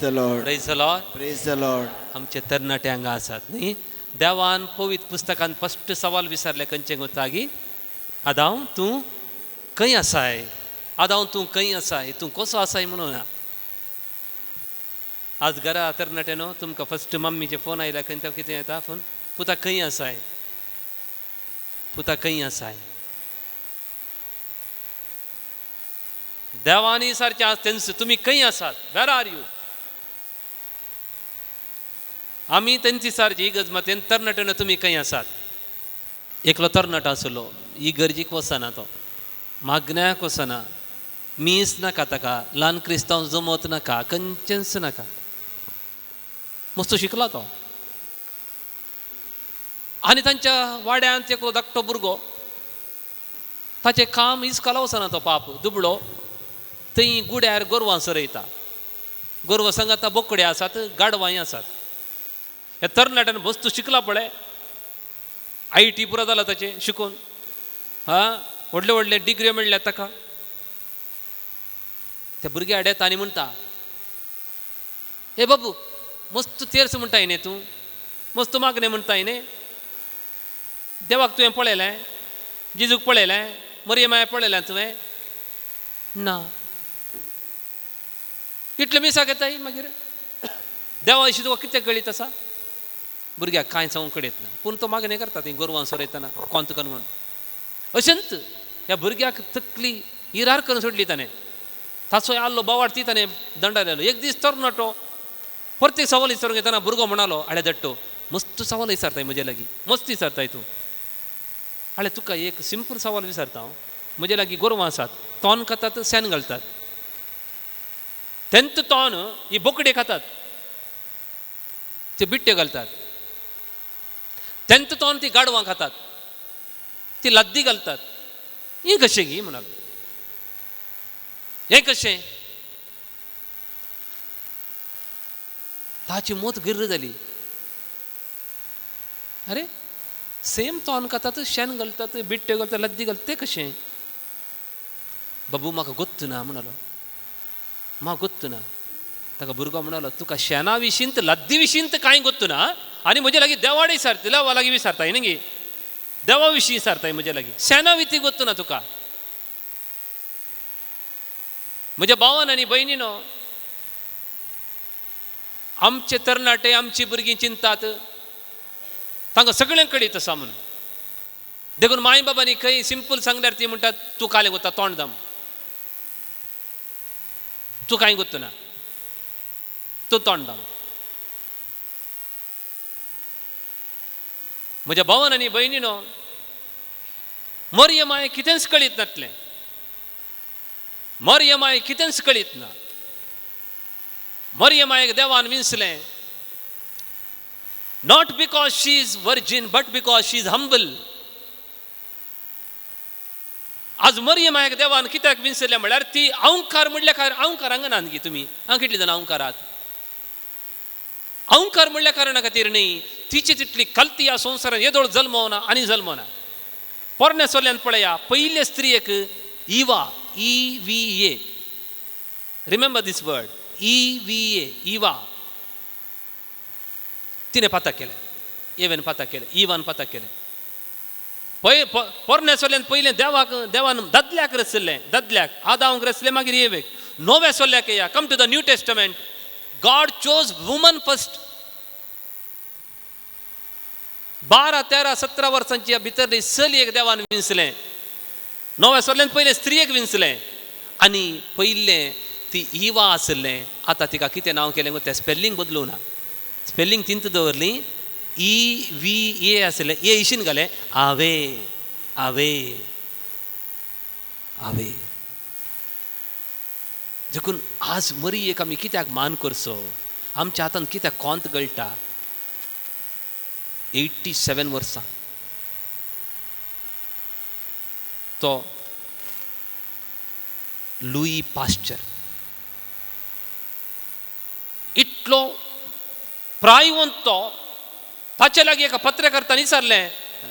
The Lord. Praise the Lord. Praise the Lord. आमचे तरणाटे हांगा आसात न्ही. देवान पवित्र पुस्तकान फस्ट सवाल विचारलें खंयचें गोतागी? आदांव तूं खंय आसाय? आदांव तूं खंय आसाय? तूं कसो आसाय म्हणून ना. आज घरा तरणाटे न्हू तुमकां फस्ट मम्मीचे फोन आयल्या खंय तो कितें येता फोन? पुता खंय आसाय? पुता खंय आसाय? देवानी सारकें आज तेंच तुमी खंय आसात? Where are you? आमी तेंची सारची इगर्ज मातयेन तरणाट्यान तुमी खंय आसात? एकलो तरणाटो आसलो, इगर्जीक वचना तो, मागण्याक वचना, मीस नाका ताका, ल्हान क्रिस्तांव जमत नाका, खंयचेंच नाका. मस्त शिकला तो. आनी तांच्या वाड्यांत एकलो धाकटो भुरगो, ताचें काम इस्कोला वचना तो, पाप दुबळो, थंय गुड्यार गोरवां चरयता. गोरवां सांगाता बोकडे आसात, गाडवांय आसात. ह्या तरणाट्यान वस्तू शिकला पळय, I T पुरो जाला ताचें शिकून, हा व्हडले व्हडले डिग्री मेळ्ळ्या ताका. त्या भुरग्या आड येता आनी म्हणटा, हे बाबू मस्त तेर्स म्हणटाय न्ही तूं, मस्त मागणें म्हणटाय न्ही, देवाक तुवें पळयलें, जेजूक पळयलें, मरियम माय पळयलें तुवें? ना. इतलें मिसाक येताय मागीर देवा विशीं तुका कितें कळीत आसा? भुरग्याक कांय सांगूंक कळीत ना, पूण तो मागणें करता ती गोरवां सोरयतना कोंत करून म्हणून. अशेंच ह्या भुरग्याक तकली इरार करून सोडली ताणें. ताचो आल्लो बोवाळ ती ताणें दंडार. एक दीस तरणाटो परते सवाल विचारूंक येतना भुरगो म्हणालो, आळे दट्टो मस्त सवाल विचारताय म्हजे लागीं, मस्त विचारताय तूं. आळे तुका एक सिंपल सवाल विचारता हांव, म्हजे लागीं गोरवां आसात, तोंड खातात, शेण घालतात, तेंच तोंड ही बोकडे खातात, ते बिट्टे घालतात, तेंच तोंड ती गाडवां खातात, ती लद्दी घालतात, हें कशें गी म्हणालो, हें कशें? ताची मोत गिर्र जाली. अरे सेम तोंड खातात, शेण घालतात, बिट्टे घालतात, लद्दी घालतात, तें कशें? बाबू म्हाका गोत्त ना म्हणालो, म्हाका गोत्त ना. ताका भुरगो म्हणालो, तुका शेणा विशींत लद्दी विशींत कांय गोत्त ना आनी म्हजे लागीं देवाडे विचारता, देवा लागीं विचारताय न्ही गे, देवा विशीं विचारताय म्हजे लागीं, शेणा विती गोत्त ना तुका. म्हज्या भावान आनी भयणीनो, आमचे तरणाटे आमची भुरगीं चिंतात, तांकां सगळ्यां कडेन आसा म्हणून. देखून माय बाबांनी खंय सिंपल सांगल्यार ती म्हणटात, तूं कालें वता तोंड दाम, तूं कांय गोत्त ना, तूं तोंड दाम. म्हज्या भावान आनी भयणीनो, मरियमाय कितेंच कळीत नासलें, मरियमाय कितेंच कळीत ना. मरियमायक देवान विंचलें, not because she is virgin but because she is humble. आज मरियमायक देवान कित्याक विंचलें म्हळ्यार ती अहंकार म्हणल्या कारण, अहंकार हांगा ना गी तुमी हांगा कितली जाणां अहंकारात? अहंकार म्हणल्या कारणा खातीर न्ही, तिची तितली कल्ती ह्या संवसारान येदोळ जल्मना आनी जल्मना. पोरण्या सोल्यान पळया, पयले स्त्रियेक Eva, E V A, remember this word, E V A, Eva, तिणें पाता केलें, एवेन पाता केलें, इवान पाता केलें. पय पोरण्या सोल्यान पयलें देवाक, देवान दादल्याक रचलें, दादल्याक आदांक रचलें, मागीर एवेक. नव्या सोल्याक या, come to the New Testament, God chose woman first. 12, 13, 17 वर्सांची भितरली चलयेक देवान विंचलें. नव्या सोल्यान पयलें स्त्रियेक विंचलें आनी पयलें ती इवा आसलें. आतां तिका कितें नांव केलें तें स्पेल्लींग बदलूं ना, स्पेल्लींग तिंत दवरली, ई वी ए आसलें, ए इशीन घालें, आवे आवे आवे. देखून आज मरियेक आमी कित्याक मान करचो? आमच्या हातान कित्याक कोंत गळटा? 87 वर्सां तो लुई पाश्चर इतलो प्रायवंत तो, ताचे लागीं एका पत्रकर्त्यान विचारलें,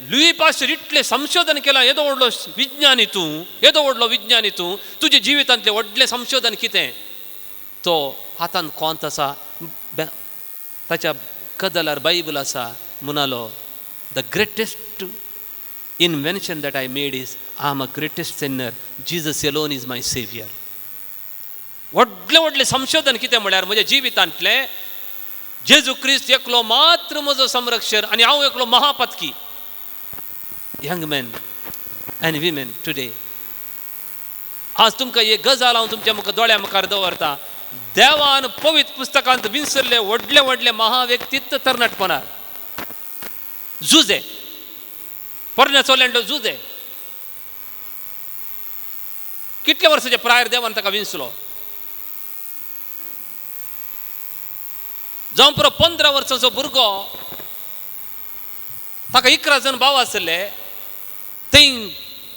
लुई पाश्चर इतलें संशोधन केलां, येदो व्हडलो विज्ञानी तूं, येदो व्हडलो विज्ञानी तूं, तुज्या जिवितांतलें व्हडलें संशोधन कितें? तो हातान कोंत आसा, ताच्या कदलार बायबल आसा, म्हणालो the greatest invention that I made is I am a greatest sinner, Jesus alone is my saviour. व्हडलें व्हडलें संशोधन कितें म्हळ्यार म्हज्या जिवितांतलें जेजू क्रिस्त एकलो मात्र म्हजो संरक्षण आनी हांव एकलो महापातकी. Young men and women today, आज तुमकां एक गजाल हांव तुमच्या मुखार दोळ्या मुखार दवरता. देवान पवित्र पुस्तकांत विंचल्ले व्हडले व्हडले महाव्यक्तित्व तरणाटपणार. जुजे पोरण्या चोल्यांतलो जुजे कितल्या वर्साच्या प्रायर देवान ताका विंचलो. जावं पुरो 15 वर्सांचो भुरगो, ताका 11 जाण भाव आसले, थंय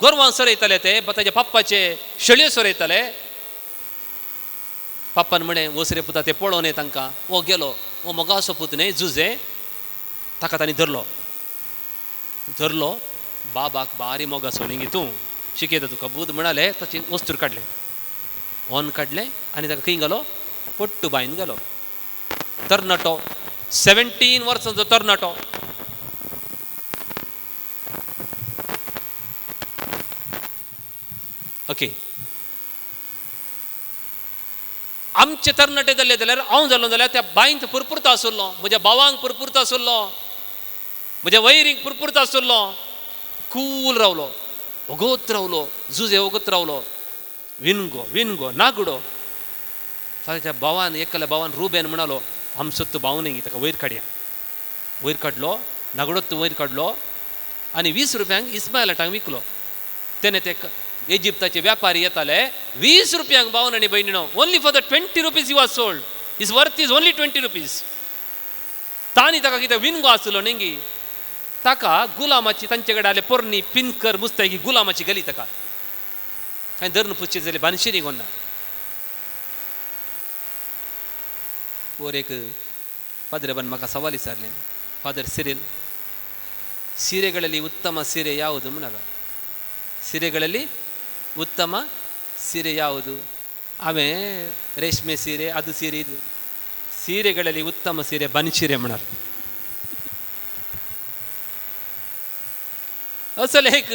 गोरवां सोरयताले, ते ताच्या पप्पाचे शेळयो सोरयताले. पप्पान म्हळें वसरे पुता ते पळोवन तांकां, ओ गेलो ओ मोगासो पूत न्हय जुजे, ताका तांणी धरलो. धरलो बाबाक बारी मोगासो न्ही तूं शिकयता तुका बूद म्हणाले, ताची वस्तूर काडलें, ऑन काडलें आनी ताका खंय घालो, पट्टू बांयन घालो. तरणाटो 17 वर्सांचो तरणाटो. ओके, आमचे तरणाटे जाल्ले जाल्यार हांव जालो जाल्यार त्या बांयंत पुरपुरता आसलो, म्हज्या भावांक पुरपुरता आसलो, म्हज्या वैरींक पुरपुरता आसलो. कूल रावलो, वगत रावलो, जुजे वगत रावलो, विनगो विनगो नागडो. ताच्या भावान एकल्या भावान रुबेन म्हणालो आमचो तो भाव न्ही, ताका वयर काडया. वयर काडलो, नागडो वयर काडलो आनी 20 रुपयांक इस्मायलाटांक विकलो. तेणे ते इजिप्ताचे व्यापारी येताले, 20 रुपयांक भावन आनी भयणीनो, only for the 20 rupees you are sold, is worth is only 20 rupees. तांणी ताका कितें विनगो आसलो न्ही, ताका गुलामाची तांचे कडेन आले पोरणी पिनकर मुस्तायकी गुलामाची गली ताका कांय धरून पुसचे जाल्यार बानशिरी कोन्ना. वर एक ಪಾದ್ರೆಬನ್ म्हाका सवाल विचारलें, फादर ಸಿರಿಲ್, ಸೀರೆಗಳಲ್ಲಿ ಉತ್ತಮ ಸೀರೆ ಯಾವುದು म्हणालो. ಸೀರೆಗಳಲ್ಲಿ ಉತ್ತಮ ಸೀರೆ ಯಾವುದು? ಆಮೇ ರೇಷ್ಮೆ ಸೀರೆ, ಅದು ಸೀರೆ, ಇದು ಸೀರೆಗಳಲ್ಲಿ ಉತ್ತಮ ಸೀರೆ ಬನ್ಸೀರೆ म्हणार. असले एक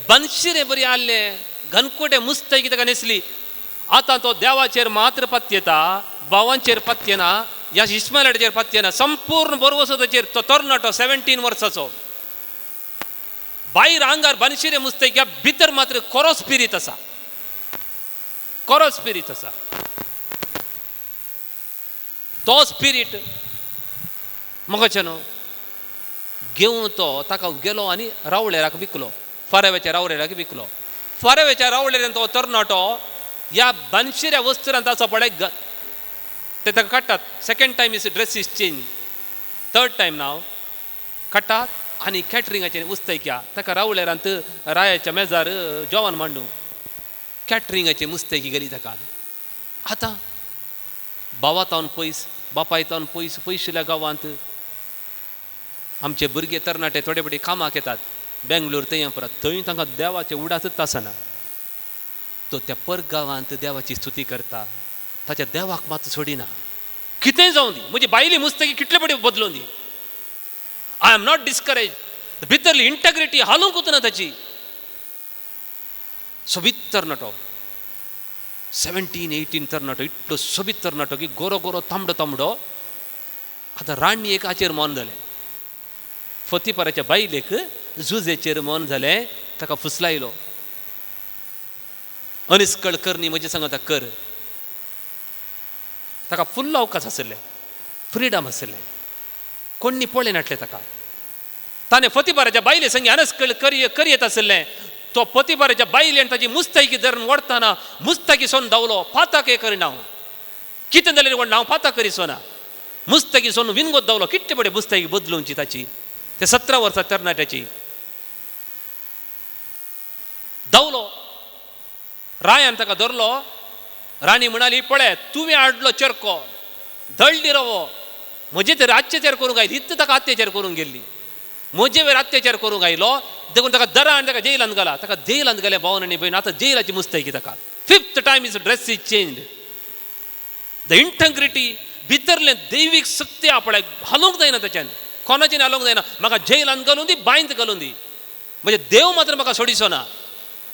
बनशिरे बरी आहले घनकोटे मुस्तैकी ताका न्हेसली. आतां तो देवाचेर मात्र पत्येता, भावांचेर पत्येना, ह्या इस्मायलाचेर पत्येना, संपूर्ण बरवसो ताचेर. तो तरणाटो 17 वर्साचो, भायर आंगार बनशिरे मुस्तैक्या, भितर मात्र कोरो स्पिरीत आसा, कोरो स्पिरीत आसा. तो स्पिरीट मगाचें न्हू घेवन तो ताका गेलो आनी रावळेराक विकलो, फाराव्याच्या रावळेराक विकलो. फाराव्याच्या रावळेरान तो तरणाटो ह्या बनशिऱ्या वस्तुरांत आसा पळय, ते ताका काडटात. Second time is dress is change, third time नांव काडटात आनी कॅटरिंगाचें मुस्तैक्या ताका रावळेरांत रायाच्या मेजार जेवण मांडूं कॅटरिंगाची मुस्तैकी गेली ताका. आतां भावा तावन पयस, बापाय तावन पयस, पयशिल्ल्या गांवांत आमचे भुरगे तरणाटे थोडे फावटी कामाक येतात बेंगलोर थंय परत, थंय तांकां देवाचें उडासच आसना. तो त्या परगांवांत देवाची स्तुती करता, ताच्या देवाक मात सोडिना. कितेंय जावं दी, म्हजी बायली मुस्तकी कितले फावटी बदलून दी, I am not discourage. भितरली इंटेग्रिटी हालूंक ना ताची. सोबीत तरणाटो, 17-18 तरणाटो, इतलो सोबीत तरणाटो की गोरो गोरो तांबडो तांबडो. आतां राणी एक हाचेर मौन जालें, फतीपराच्या बायलेक जुजेचेर मौन जालें, ताका फुसलायलो. अनिस्कळ करणी म्हजे सांगता कर. ताका फुल्ल अवकाश आशिल्ले, फ्रिडम आशिल्लें, कोणी पळय नाटलें ताका. ताणें फतीबाराच्या बायले संगी अनस्कळ करयत आशिल्लें. तो पतिबाराच्या बायले आनी ताची मुस्तायकी धरून वडतना मुस्ताकी सोन धांवलो, पाताक हे करिना हांव, कितें जालें कोण हांव पाताक करिसोना. मुस्ताकी सोन विनगोत धांवलो, कितले बडे मुस्ताकी बदलूंची ताची, ते 17 वर्सां तरणाट्याची. धांवलो, रायान ताका धरलो. राणी म्हणाली, पळय तुवें हाडलो चरको, दळ्ळी रवो, म्हजे तर अत्याचार करूंक आयली, इतलो ताका अत्याचार करूंक गेल्ली, म्हजे वेर अत्याचार करूंक आयलो, देखून ताका दरा आनी ताका जेलांत घाला. ताका जेलांत घालें भावन आनी भयण. आतां जेलाची मुस्तैकी ताका. 5th time is dress is change, The integrity भितरलें दैवीक शक्ती आपल्याक हालोवंक जायना, ताच्यान कोणाच्यान हालोवंक जायना. म्हाका जेलान घालूं दी, बांयंत घालूं दी, म्हणजे देव मात्र म्हाका सोडिचो ना.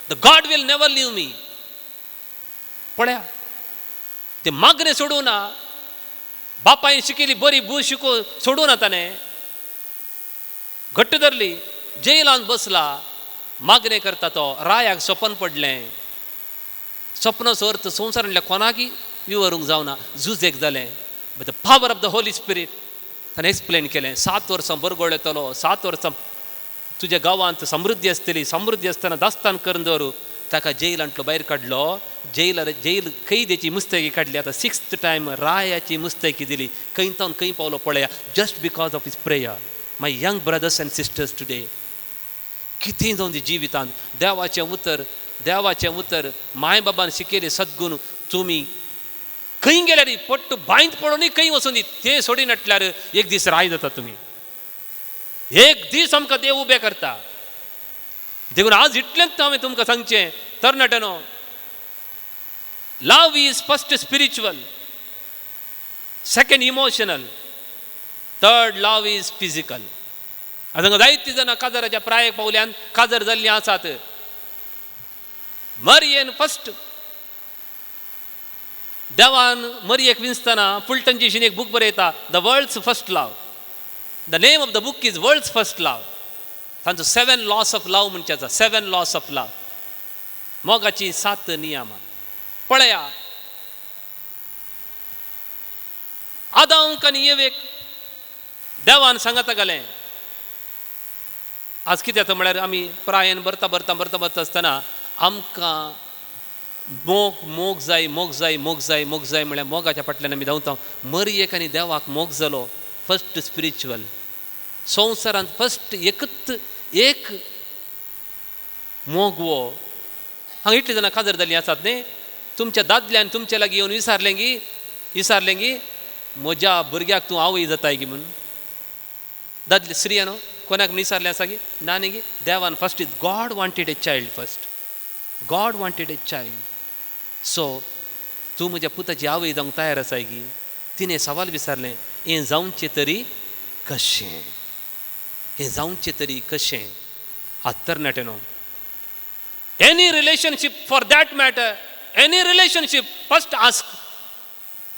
The God will never leave me. पळया ते मागणें सोडूं ना, बापायन शिकयली बरी बू शिको सोडूं ना, ताणें घट्ट धरली. जेलान बसला, मागणें करता तो. रायाक सपन पडलें, सपनाचो अर्थ संवसारांतल्या कोणाकी विवरूंक जावना. झुजेक जालें, but the power of the Holy Spirit ताणें एक्सप्लेन केलें. 7 वर्सां बरगोळ येतलो, 7 वर्सां तुज्या गांवांत समृद्धी आसतली, समृद्धी आसतना दास्तान करून दवर. ताका जेलांतलो भायर काडलो, जेल जेल कैदेची मुस्तकी काडली. आतां 6th time रायाची मुस्तकी दिली. खंय तावन खंय पावलो पळया, just because of his prayer. My young brothers and sisters today, कितें जावन ती जिवितांत देवाचें उतर, देवाचें उतर माय बाबान शिकयले सद्गुण तुमी खंय गेल्यार पट्ट बांयत पडून खंय वचून दी तें सोडिनाटल्यार एक दीस राय जाता तुमी. एक दीस आमकां देव उबे करता. देखून आज इतलेंच हांवें तुमकां सांगचें तरणाट्यानो, love is first spiritual, second emotional, third love is physical. आतां जायतीं जाणां काजाराच्या प्रायेक पावल्यान काजार जाल्लीं आसात. मरयेन फर्स्ट देवान मरयेक विंचतना फुलटनची एक बूक बरयता, the world's first love. The name of the book is world's first love. तांचो 7 लॉस ऑफ लव म्हणचे आसा, 7 लॉस ऑफ लव, मोगाची 7 नियमां. पळया आदांक आनी येवेक देवान सांगता घालें. आज कितें जाता म्हळ्यार आमी प्रायेन भरता भरता भरता भरता आसतना आमकां मोग मोग जाय, मोग जाय, मोग जाय, मोग जाय म्हळ्यार मोगाच्या फाटल्यान आमी धांवता. मरयेक आनी देवाक मोग जालो फर्स्ट स्पिरिच्युअल. संवसारांत फर्स्ट एकच एक मोग वो. हांगा इतली जाणां काजार जाल्लीं आसात न्ही, तुमच्या दादल्यान तुमच्या लागीं येवन विचारलें की, विचारलें की म्हज्या भुरग्याक तूं आवय जाताय की म्हूण. दादले स्त्रियानो कोणाक म्हूण विचारलें आसा की ना न्ही की देवान first is God wanted a child first, God wanted a child. So तूं म्हज्या पुताची आवय जावंक तयार आसाय की? तिणें सवाल विचारलें, हें जावचें तरी कशें, हें जावचें तरी कशें? आज तरणाट्यानो, any relationship for that matter, any relationship first ask,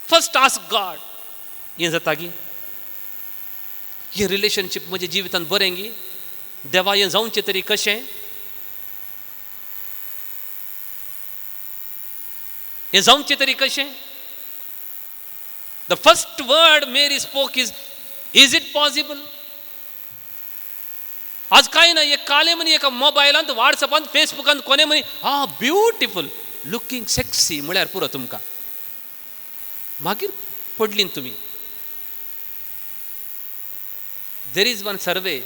first ask God. हें जाता की हें रिलेशनशीप म्हज्या जिवितांत बरें गी? देवा हें जावचें तरी कशें, हें जावचें तरी कशें? The first word Mary spoke is, is it possible? आज कांय ना, एक काले म्हणी एका मोबायलांत, वॉट्सएपांत, फेसबुकांत कोणे म्हणी आ ब्युटिफूल लुकींग सेक्सी म्हळ्यार पुरो तुमकां, मागीर पडलीं तुमी. There is one survey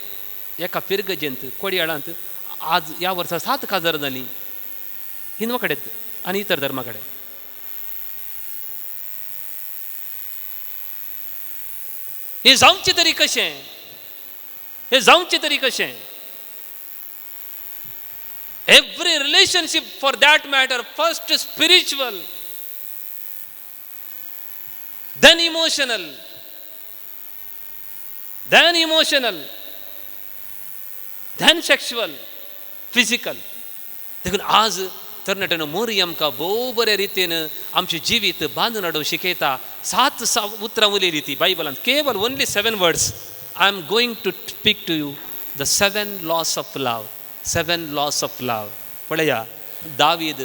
एका फिरगजेंत कोडयाळांत आज ह्या वर्सा 7 काजार जालीं हिंदवा कडेन आनी इतर धर्मा कडेन. हें जावचें तरी कशें, हें जावचें तरी कशें? Every relationship for that matter first spiritual, then emotional, then emotional, then sexual, physical. देखून आज तरणाट्यानो मोरी आमकां भोव बरे रितीन आमचें जिवीत बांदून हाडूंक शिकयता. 7 उतरां उलयली ती बायबलांत, केवल only 7 words. I am going to speak to you the 7 laws of love, 7 laws of love. पळया, David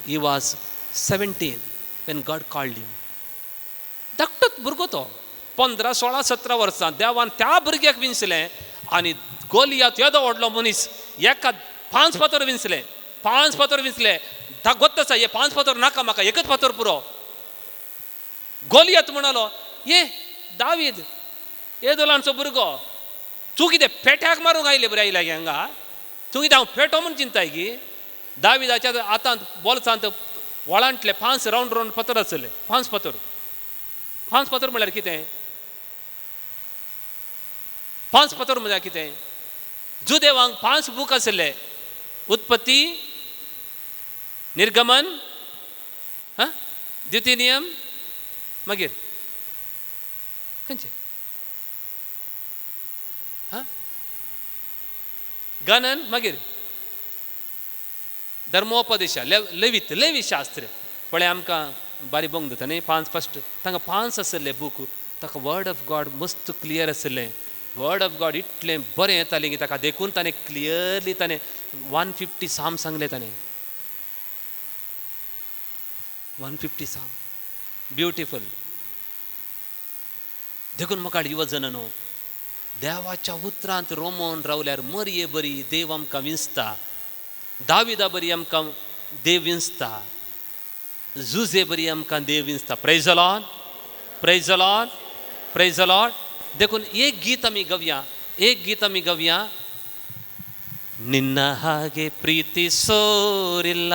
he was 17 when God called him. धाकटोच भुरगो तो, 15, 16, 17 वर्सां देवान त्या भुरग्याक विंचलें आनी गोलियात येदो व्हडलो मनीस एका 5 फातर विंचले, 5 फातर विंचले. गोत्त आसा हे 5 फातर नाका म्हाका, एकच फातर पुरो. गोलियात म्हणालो, ये दावीद येदो ल्हानसो भुरगो, तूं कितें पेट्याक मारूंक आयले बरें आयल्या गे हांगा, तूं कितें हांव पेटो म्हूण चिंताय की? दावीदाच्या हातांत बोल्सांत वळांतले 5 रावंड रावंड फातर आसले, 5 फातर. 5 फातर म्हळ्यार कितें? 5 फातर म्हळ्यार कितें? जुदेवांक 5 बूक आसले, उत्पत्ती, निर्गमन, द्वितीय नियम, मागीर खंयचें हां गणन, मागीर धर्मोपदेशा, लेवीत, लेवी शास्त्र पळय आमकां बारी बोंग दिता न्ही. पांच फस्ट तांकां पांच आशिल्ले बूक, ताका वर्ड ऑफ गॉड मस्त क्लियर आशिल्लें. वर्ड ऑफ गॉड इतलें बरें येतालें की ताका देखून ताणें क्लियरली ताणें 150 साम सांगलें ताणें. 150 साम ब्युटिफूल. देखून म्हाका युवजन न्हू देवाच्या उतरांत रोमोन रावल्यार मरये बरी देव आमकां विंचता, दाविदा बरी आमकां देव विंचता, जुजे बरी आमकां देव विंचता. Praise the Lord, praise the Lord, praise the Lord. देखून एक गीत आमी गवया, एक गीत आमी गवया. निन्न हागे प्रीतिसोरिल्ल,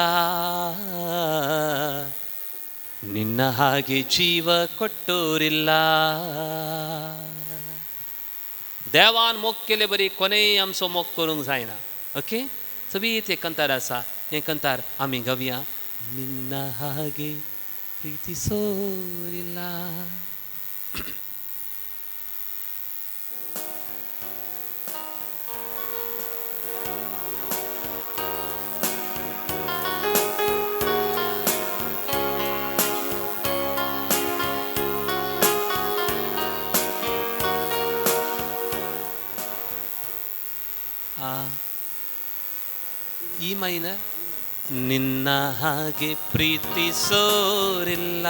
निन्न हागे जीव कोट्टोरिल्ल. देवान मोग केले बरी कोणेय आमचो मोग करूंक जायना. ओके, सगळीं एक कंतार आसा, हें कंतार आमी गवया. निन्न हागे प्रीतिसोरिल्ल. ಈ ಮೈನ ನಿನ್ನ ಹಾಗೆ ಪ್ರೀತಿಸೋರಿಲ್ಲ,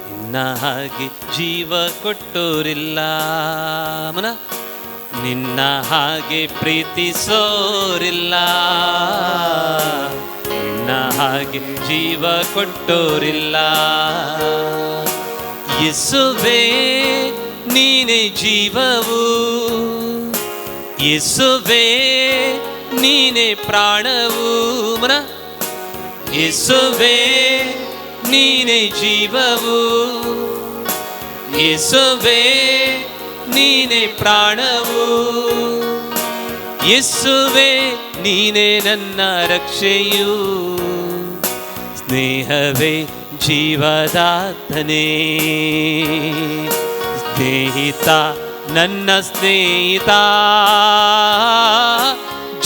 ನಿನ್ನ ಹಾಗೆ ಜೀವ ಕೊಟ್ಟೋರಿಲ್ಲ. ಮನ ನಿನ್ನ ಹಾಗೆ ಪ್ರೀತಿಸೋರಿಲ್ಲ, ನಿನ್ನ ಹಾಗೆ ಜೀವ ಕೊಟ್ಟೋರಿಲ್ಲ. ಯೇಸುವೇ ನೀನೇ ಜೀವವು, ಯೇಸುವೇ ನೀನೇ ಪ್ರಾಣವು. ಮನ ಯೇಸುವೇ ನೀನೇ ಜೀವವು, ಯೇಸುವೇ ನೀನೇ ಪ್ರಾಣವು, ಯೇಸುವೇ ನೀನೇ ನನ್ನ ರಕ್ಷೆಯು, ಸ್ನೇಹವೇ ಜೀವದಾತನೇ, ಸ್ನೇಹಿತ ನನ್ನ ಸ್ನೇಹಿತ,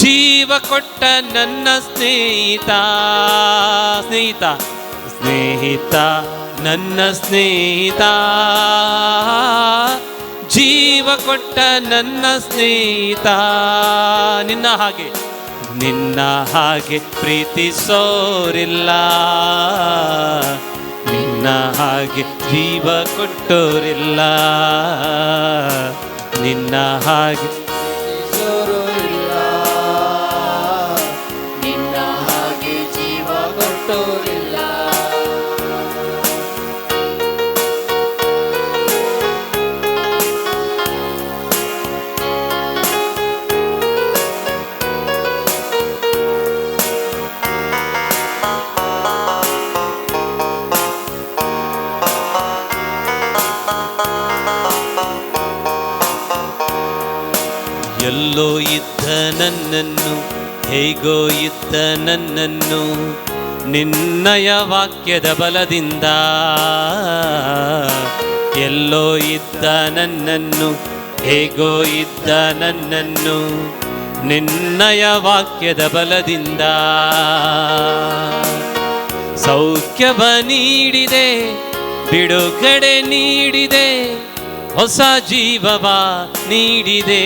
ಜೀವ ಕೊಟ್ಟ ನನ್ನ ಸ್ನೇಹಿತ, ಸ್ನೇಹಿತ ಸ್ನೇಹಿತ ನನ್ನ ಸ್ನೇಹಿತ, ಜೀವ ಕೊಟ್ಟ ನನ್ನ ಸ್ನೇಹಿತ. ನಿನ್ನ ಹಾಗೆ ನಿನ್ನ ಹಾಗೆ ಪ್ರೀತಿಸೋರಿಲ್ಲ, ನಿನ್ನ ಹಾಗೆ ಜೀವ ಕೊಟ್ಟೋರಿಲ್ಲ, ನಿನ್ನ ಹಾಗೆ ಪ್ರೀತಿಸೋರಿಲ್ಲ, ನಿನ್ನ ಹಾಗೆ ಜೀವ ಕೊಟ್ಟೋರಿಲ್ಲ. ಎಲ್ಲೋ ಇದ್ದ ನನ್ನನ್ನು, ಹೇಗೋ ಇದ್ದ ನನ್ನನ್ನು, ನಿನ್ನಯ ವಾಕ್ಯದ ಬಲದಿಂದ. ಎಲ್ಲೋ ಇದ್ದ ನನ್ನನ್ನು, ಹೇಗೋ ಇದ್ದ ನನ್ನನ್ನು, ನಿನ್ನಯ ವಾಕ್ಯದ ಬಲದಿಂದ. ಸೌಖ್ಯವ ನೀಡಿದೆ, ಬಿಡುಗಡೆ ನೀಡಿದೆ, ಹೊಸ ಜೀವವ ನೀಡಿದೆ.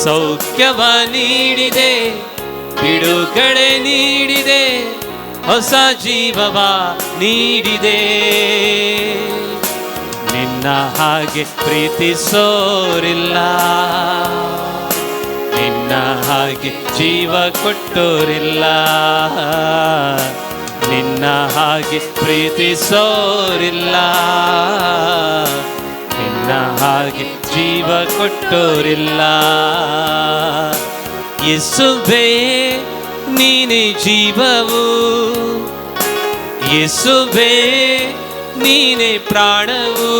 ಸೌಖ್ಯವ ನೀಡಿದೆ, ಬಿಡುಗಡೆ ನೀಡಿದೆ, ಹೊಸ ಜೀವವ ನೀಡಿದೆ. ನಿನ್ನ ಹಾಗೆ ಪ್ರೀತಿಸೋರಿಲ್ಲ, ನಿನ್ನ ಹಾಗೆ ಜೀವ ಕೊಟ್ಟೋರಿಲ್ಲ, ನಿನ್ನ ಹಾಗೆ ಪ್ರೀತಿಸೋರಿಲ್ಲ, ನಿನ್ನ ಹಾಗೆ ಜೀವ ಕೊಟ್ಟೋರಿಲ್ಲ. ಯೇಸುವೇ ನೀನೇ ಜೀವವು, ಯೇಸುವೇ ನೀನೇ ಪ್ರಾಣವು,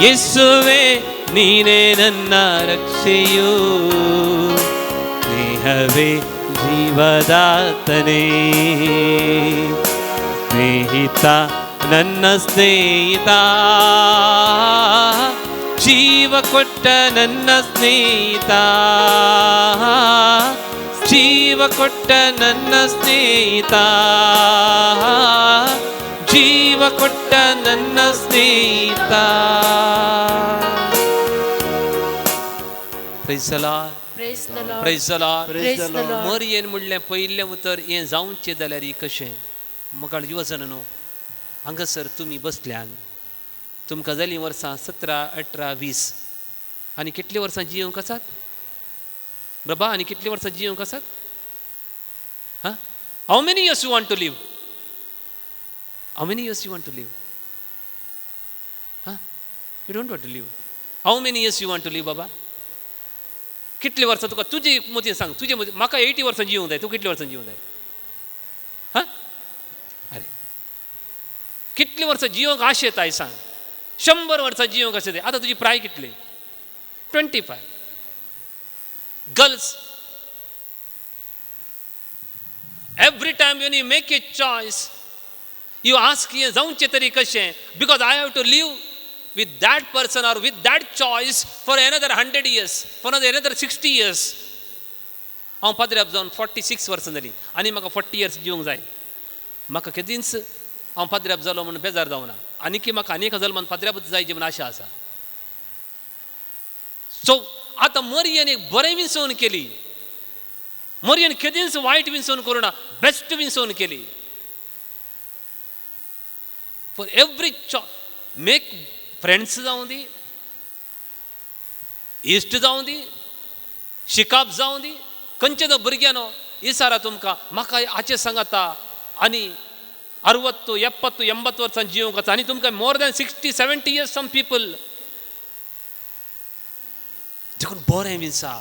ಯೇಸುವೇ ನೀನೇ ನನ್ನ ರಕ್ಷೆಯು, ಸ್ನೇಹ ಸ್ನೇಹವೇ ಜೀವದಾತನೇ. ಸ್ನೇಹಿತ ನನ್ನ ಸ್ನೇಹಿತ, ಜೀವ ಕೊಟ್ಟ ನನ್ನ ಸ್ನೇಹಿತ, ಜೀವ ಕೊಟ್ಟ ನನ್ನ ಸ್ನೇಹಿತ, ಜೀವ ಕೊಟ್ಟ ನನ್ನ ಸ್ನೇಹಿತ. Praise the Lord. Praise the Lord. Praise the Lord. Praise the Lord. मरयेन म्हणलें पयलें उतर हें जावचें जाल्यार कशें मगाळ युवजन न्हू हांगासर तुमी बसल्यान तुमकां जालीं वर्सां 17, 18, 20 आनी कितलीं वर्सां जियोंक आसात बाबा? आनी कितलीं वर्सां जियोंक आसात? हां, how many years you want to live? How many years you want to live? हां, you don't want to live. How many years you want to live बाबा? कितलीं वर्सां तुका तुजी मतीन सांग, तुजे मतीन. म्हाका 80 वर्सां जिवंक जाय, तूं कितलीं वर्सां जिवंक जाय? हां, अरे कितलीं वर्सां जिवंक आशेताय सांग? 100 वर्सां जिवंक आशेताय. आतां तुजी प्राय कितली? 25. Girls, every time when you make a choice you ask हें जावचें तरी कशें, because I have to live with that person or with that choice for another 100 years, for another 60 years. हांव पाद्र्याब जावन 46 वर्सां जालीं आनी म्हाका 40 years जिवंक जाय. म्हाका केदींच हांव पाद्र्याब जालो म्हूण बेजार जावना, आनीक म्हाका आनी एक जल्मान पाद्र्याबूच जाय जी म्हूण आशा आसा. सो आतां मरियेन एक बरें विंचोवन केली. मरियेन केदींच वायट विंचोवन करूं ना, बेस्ट विंचोवन केली. फॉर एवरी मेक फ्रेंड्स जावं दी, इश्ट जावं दी, शिकाप जावं दी, खंयचे तो भुरग्यानो इसारा तुमकां म्हाका हाचें सांगाता आनी 60, 70, 80 वर्सां जिवंक आसा आनी तुमकां more than 60, 70 years some people. देखून बरें विंचा,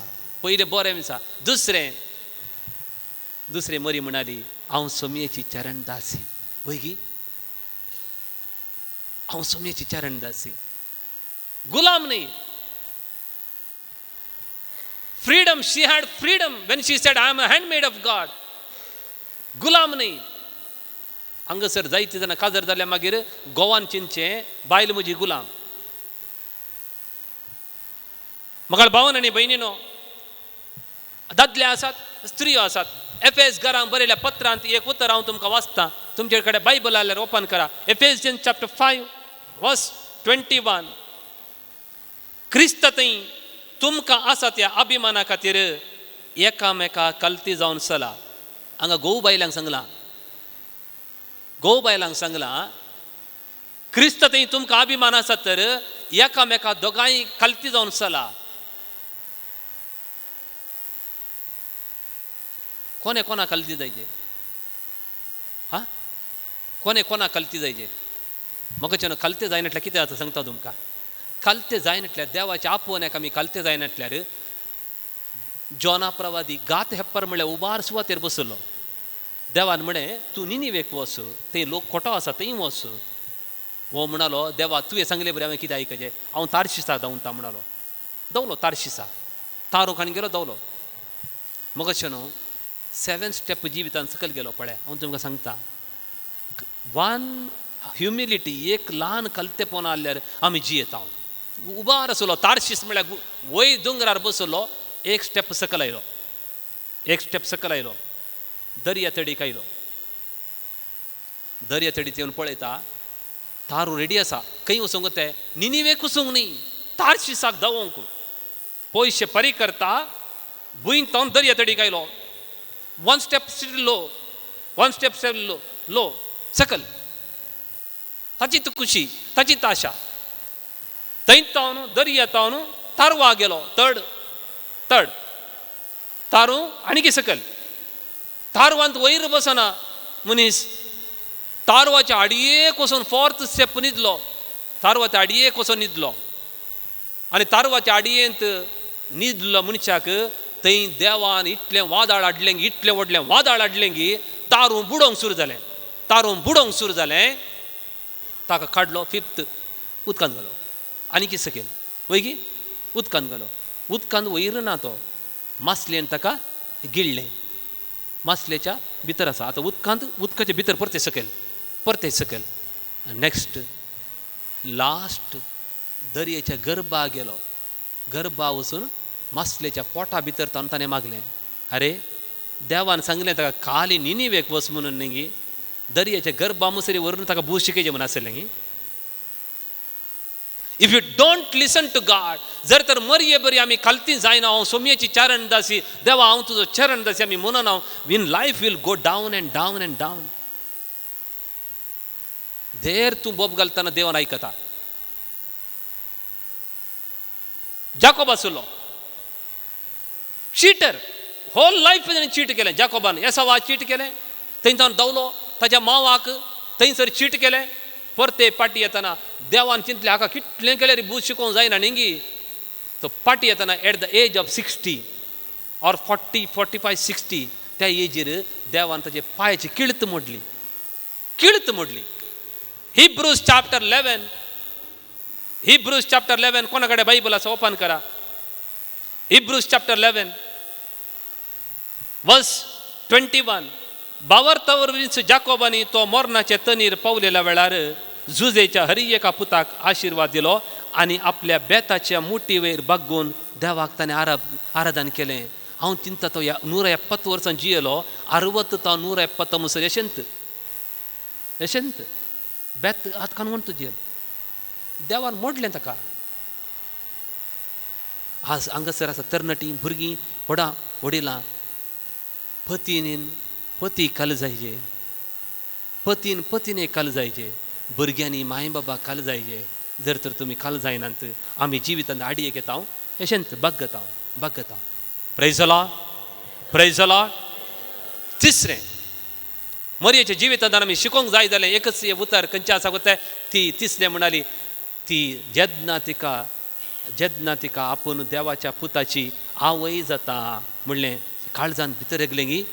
पयलें बरें विंचा. दुसरें दुसरें मरी म्हणाली हांव सोमयेची चरणदासी. वय गी, हांव सोमयेची चरणदासी, गुलाम न्ही. Freedom, she had freedom when she said I am a handmaid of God. गुलाम न्ही. हांगासर जायते जाणां काजार जाल्या मागीर गोवान चिंतचें बायल म्हजी गुलाम. मगाळ भावन आनी भयणीनो, दादले आसात, स्त्रियो आसात. एफेस घरांक बरयल्या पत्रांत एक उतर हांव तुमकां वाचतां, तुमचे कडेन बायबल आल्यार ओपन करा. एफेसियन चॅप्टर 5 वर्स 21. क्रिस्त थंय तुमकां आसा त्या अभिमाना खातीर एकामेका कलती जावन चला. हांगा घोव बायलांक सांगलां, घोव बायलांक सांगलां, क्रिस्त थंय तुमकां अभिमान आसा तर एकामेका दोगांय कलती जावन चला. कोणे कोणा कलती जायचे? हां, कोणे कोणा कलती जायचे? म्हाका कलते जायना कितें जाता सांगता तुमकां. कलते जायनाटल्यार देवाच्या आपोवण्याक आमी कलते जायनाटल्यार जोना प्रवादी गात हेप्पर म्हळ्यार उबार सुवातेर बसलो. देवान म्हळें तूं निनिवेक वच, थंय लोक खोटो आसा थंय वच. हो म्हणालो देवा तुवें सांगलें बरें हांवें कितें आयकचें, हांव तारशिसा धांवता म्हणालो. दवलो तारशिसा, तारूं खाण गेलो दवलो. मगशें न्हू 7 स्टेप जिवितान सकयल गेलो. पळय हांव तुमकां सांगता, वन ह्युमिलिटी एक ल्हान कलतेपण आहल्यार आमी जियेता. उबार आसलो तारशीस म्हळ्यार वयर दोंगरार बसलो, एक स्टेप सकयल आयलो, एक स्टेप सकयल आयलो, दर्या तडीक आयलो. दर्या तडीक येवन पळयता तारू रेडी आसा, खंय वचूंक ते निनिवेक वचूंक न्ही, तारशिसाक धांवोंक. पयशे परी करता भूंय तावन दर्या तडीक आयलो. 1 step low, 1 step low low सकल. ताची खुशी, ताची आशा. थंय तावन दर्या तावन तारवा गेलो, तड तड तारू आनीक सकल. तारवांत वयर बसना मनीस, तारवाच्या आडयेक वचून 4th step न्हिदलो. तारवाच्या आडयेक वचून न्हिदलो आनी तारवाच्या आडयेंत न्हिदलो मनशाक थंय देवान इतलें वादळ हाडलें, इतलें व्हडलें वादळ हाडलें की तारूं बुडोवंक सुरू जालें, तारूं बुडोवंक सुरू जालें. ताका काडलो 5th उदकांत घालो आनी कितें सकयल वय गी उदकांत घालो. उदकांत वयर ना तो, मासलेन ताका गिळ्ळें. मासलेच्या भितर आसा आतां उदकांत, उदकाच्या भितर परते सकयल, परते सकयल. नेक्स्ट लास्ट दर्येच्या गर्भा गेलो. गर्भा वचून मासलेच्या पोटा भितर ताणें ताणें मागलें, अरे देवान सांगलें ताका खाली निनिवेक वच म्हणून न्ही, दर्याच्या गर्भा मुसरी व्हरून ताका बूज शिकयचें म्हणून आसलें न्ही. If you don't listen to God, जर तर मरये बरी आमी खालती जायना, हांव सोमयेची चरण दासी, देवा हांव तुजो चरण दासी आमी म्हणून हांव, in life will go down and down and down. देर तूं बोब घालतना देवान आयकता. जाकोब आसलो चिटर, होल लायफ ताणें चीट केलें. जाकोबान एसावा चीट केलें, थंयच्यान धांवलो ताच्या मावाक, थंयसर चीट केलें. परते पाटी येतना देवान चिंतलें हाका कितलें केल्यार बूज शिकोवंक जायना न्ही. तो पाटी येतना at the age of 60 or 40, 45, 60 त्या एजीर देवान ताजे पांयाची किळत मोडली, किळत मोडली. हिब्रूज चॅप्टर 11, हिब्रूज चॅप्टर 11, कोणा कडेन बायबल आसा ओपन करा. हिब्रूज चॅप्टर 11 वर्स 21. बावर्तावरवींच जाकोबांनी तो मरणाचे तनीर पावलेल्या वेळार जुजेच्या हरी एका पुताक आशिर्वाद दिलो आनी आपल्या बेताच्या मुठीवयर बागोवन देवाक ताणें आराधन केलें. हांव चिंता तो 170 वर्सां जियेलो, 60 तो 170 मुसर यशंत यशंत बेत आत कान म्हणतो जियेलो. देवान मोडलें ताका. आज हांगासर आसा तरणाटीं भुरगीं व्हडां वडिलां, पतीन पती काल जायजे, पतीन पतीने काल जायजे, भुरग्यांनी माय बाबा काल जायजे. जर तर तुमी काल जायनात आमी जिवितांत आडयेक येता, यशंत बग्गता बग्गता. Praise the Lord, praise the Lord. तिसरें मरयेच्या जिवितांत आमी शिकोवंक जाय जालें एकच उतर खंयचें आसा कोत्ता ती तिसरें म्हणाली ती जेन्ना तिका, जेन्ना तिका आपूण देवाच्या पुताची आवय जाता म्हणलें काळजान भितर येगलें गी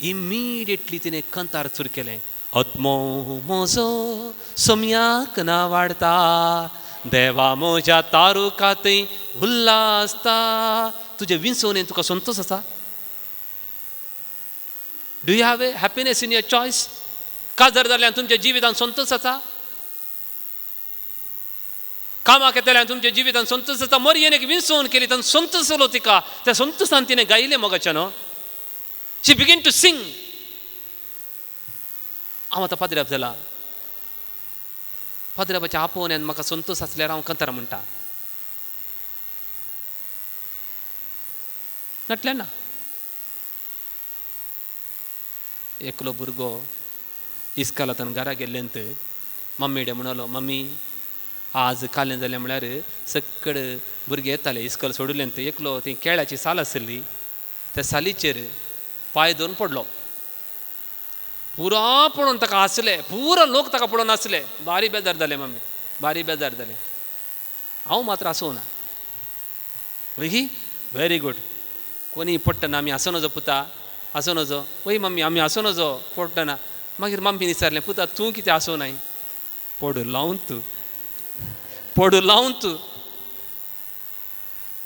इमिडिएटली तिणें कंतार चूर केलें. आत्मो म्हजो सोम्याक ना वाडता, देवा म्हज्या तारुकातय उल्हासता. तुजे विंचोवणेन तुका संतोश आसा? Do you have a happiness in your choice? काजार जाल्यान तुमच्या जिवितान संतोश आसा? कामाक येतल्यान तुमच्या जिवितान संतोश आसा? मरयेन एक विंचोवन केली ताणें संतोश जालो तिका, त्या संतोशान तिणें गायलें मोगाच्यान. She began to sing. हांव आतां पाद्र्याब जाला, पाद्र्याबाच्या आपोवण्यान म्हाका संतोश आसल्यार हांव कंतारा म्हणटा, नाटल्यार ना. एकलो भुरगो इस्कालांतल्यान घरा गेल्लेंत मम्मीडे म्हणलो, मम्मी आज कालें जालें म्हळ्यार सकड भुरगे येताले इस्कॉल सोडलें. एकलो ती केळ्याची साल आसली, त्या सालीचेर पांय धरून पडलो. पुरा पळोवन ताका हांसले, पुरा लोक ताका पळोवन हांसले. बारी बेजार जालें मम्मी, बारी बेजार जालें. हांव मात्र हांसूं ना. वय व्हेरी गूड, कोणी पडटना आमी हांसूं नजो पुता, हांसूं नजो. वय मम्मी आमी हांसूं नजो पडटना. मागीर मम्मीन विचारलें, पुता तूं कितें हांसूं नाय? पडू लावन तूं, पडू लावन तूं.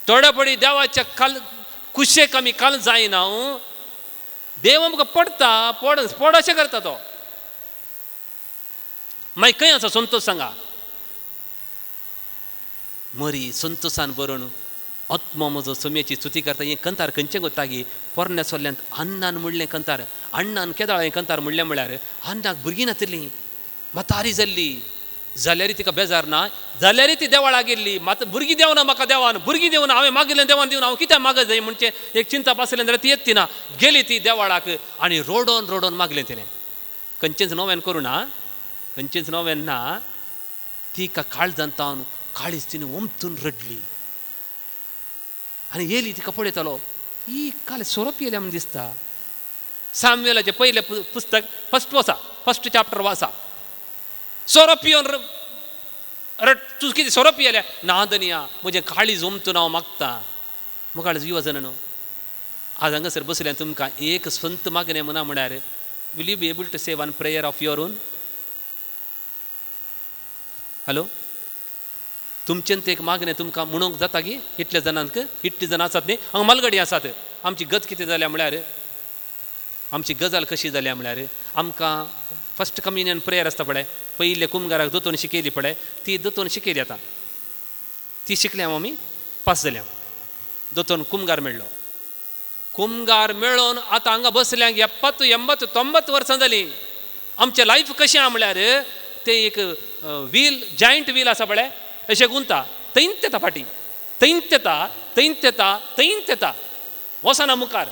थोड्या पडी देवाच्या काल कुशेक आमी काल जायना. देव आमकां पडटा, पड पड अशें करता तो. मागीर खंय आसा संतोश सांगा? मरी संतोशान बरोवन आत्मो म्हजो सोम्याची स्तुती करता. हें कंतार खंयचें कोत्ता की पोरण्या सोल्ल्यांत अन्नान म्हणलें कंतार. अण्णान केदाळ हें कंतार म्हणलें म्हळ्यार अन्नाक भुरगीं नातिल्लीं, म्हातारी जाल्ली, जाल्यार तिका बेजार ना, जाल्यार ती देवळा गेल्ली. मात भुरगीं देवना म्हाका देवान, भुरगीं देवना, हांवें मागिल्लें देवान दिवन हांव कित्याक मागत जाय म्हणचें एक चिंता आसलें जाल्यार ती येत ना. गेली ती देवळाक आनी रोडोन रोडोन मागलें तिणें. खंयचेंच नव्यान करूं ना, खंयचेंच नव्यान ना. तिका काळजान तावन काळीज तिणें ओमतून रडली आनी येयली तिका पळयतालो, ही काल सोरो पियेल्या म्हूण दिसता. सामुएलाचें पयलें पुस्तक फस्ट वाचा, फस्ट चॅप्टर वाचा. सोरो पिवन रड, तूं कितें सोरो पियेल्या? ना धनया, म्हजें काळीज ओमतून हांव मागता. मुखाळ युवजन न्हू आज हांगासर बसल्या तुमकां एक संत मागणें म्हणा म्हळ्यार will you be able to say one prayer of your own? Hello, तुमचें एक मागणें तुमकां म्हणूंक जाता की इतल्या जाणांक इतली जाणां आसात न्ही हांगा मालगडी आसात. आमची गत कितें जाल्या म्हळ्यार, आमची गजाल कशी जाल्या म्हळ्यार, आमकां फस्ट कम्युनियन प्रेयर आसता पळय, पयले कुमगाराक दोतोन शिकयली पळय, ती दोतोन शिकयली. आतां ती शिकल्या आमी पास जाल्या, दोतोन कुमगार मेळ्ळो. कुमगार मेळोन आतां हांगा बसल्यांक 70 80 90 वर्सां जालीं. आमचें लायफ कशें आहा म्हळ्यार तें एक व्हील, जायंट व्हील आसा पळय, अशें गुंता थंयच येता फाटीं, थंयच येता, थंयच येता, थंयच येता, वचना मुखार.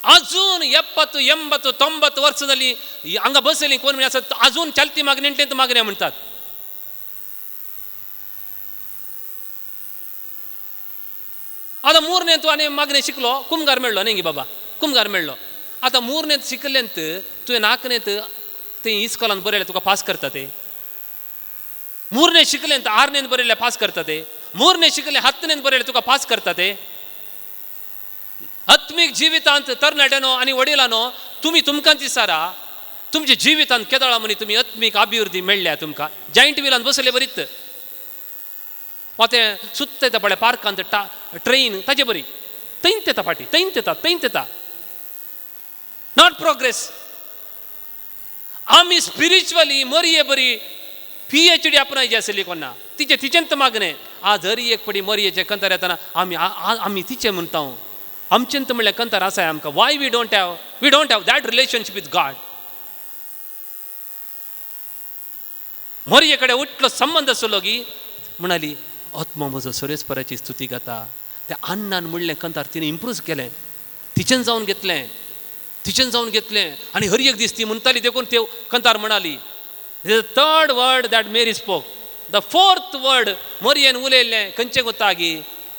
अजून 70 80 90 वर्सां जालीं हांगा बसलीं कोण आसा अजून चलती मागणी मागण्या म्हणटात. आतां मुर्नेंत तूं आनी मागणें शिकलो, कुमगार मेळ्ळो न्ही गे बाबा, कुमगार मेळ्ळो. आतां मुर्नेंत शिकलेंत तुवें नाकनेंत तें इस्कोलान बरयलें तुका पास करता ते. मुर्ने शिकलेंत आर्नेंत बरयलें पास करता ते. मुर्ने शिकलें हत्तनेंत बरयलें तुका पास करता ते. आत्मीक जिवितांत तरणाट्यानो आनी वडिलांनो तुमी तुमकां दिसारा तुमच्या जिवितांत केदळा म्हणी तुमी आत्मीक अभिवृद्धी मेळ्ळ्या तुमकां. जायंट व्हिलान बसले बरीत वा तें सुत्त येता पळय पार्कांत ट्रेन ताजे बरी थंयच येता फाटीं, थंयच येता, थंयच येता. Not progress. आमी स्पिरिच्युअली मरये बरी PhD आपणायची आसली कोन्ना तिचें तिचेंच मागणें. आज हरी एक पडी मरयेचें कंतार येतना आमी आमी तिचें म्हणटा, आमचेंत म्हणल्यार कंतार आसाय आमकां. Why we don't have, we don't have that relationship with God. मरये कडेन उठलो संबंद आसलो की म्हणाली आत्मा म्हजो सरेस्पराची स्तुती गाता. त्या अन्नान म्हणलें कंतार तिणें इम्प्रूव केलें, तिचेन जावन घेतलें, तिचेन जावन घेतलें. आनी हर एक दीस ती म्हणटाली देखून ते कंतार म्हणाली. The third word that Mary spoke, the fourth word मरयेन उलयलें खंयचें गोता गी,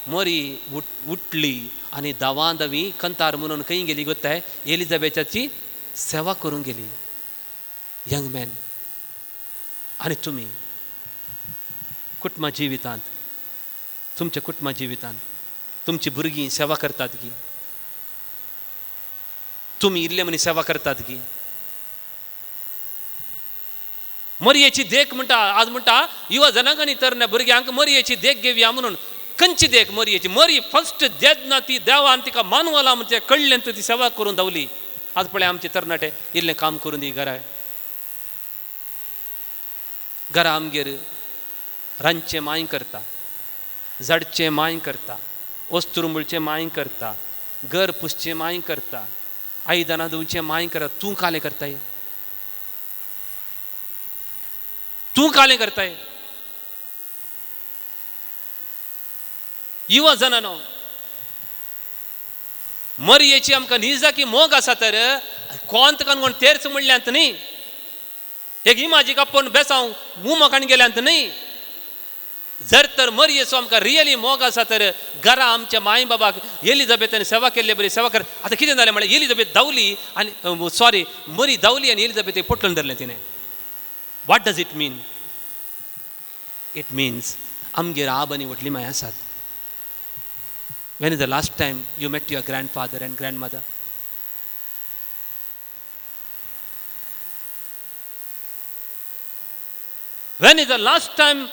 मरी उठली आनी दावां दावी कंतार म्हणून खंय गेली गोताय, एलिझाबेथाची सेवा करूंक गेली. यंग मॅन आनी तुमी कुटुंबा जिवितांत, तुमच्या कुटुंबा जिवितांत तुमची भुरगीं सेवा करतात की, तुमी इल्ले म्हणी सेवा करतात की. मरयेची देख म्हणटा आज, म्हणटा युवा जनांक तरण्या भुरग्यांक मरयेची देख घेवया म्हणून. खंयची देख मरयेची? मरी फर्स्ट जेन्ना ती देवान तिका मानवला म्हणजे कळ्ळें ती सेवा करून धांवली. आज पळय आमचे तरणाटे इल्लें काम करून दी घरा घरा आमगेर रांदचें मांय करता, झाडचें मांय करता, वस्तुरुंबळचें मांय करता, घर पुसचें मांय करता, आयदनां धुवचें मांय करता. तूं कालें करताय, तूं कालें करताय. युवा जनानो मरयेची आमकां निजाकी मोग आसा तर कोंत कोण तेर्च म्हणल्यांत न्ही, एक इमाजीक आपोवन बेसांव मुमकाण गेल्यांत न्ही. जर तर मरयेचो आमकां रियली मोग आसा तर घरा आमच्या माय बाबाक एलिझाबेथान सेवा केल्ले बरी सेवा कर. आतां कितें जालें म्हळ्यार एलिझाबेथ धांवली आनी सॉरी मरी धांवली आनी एलिझाबेथेक पोटलून धरलें तिणें. What does it mean? It means आमगेर आब आनी व्हडली माय आसात. When is the last time you met your grandfather and grandmother? When is the last time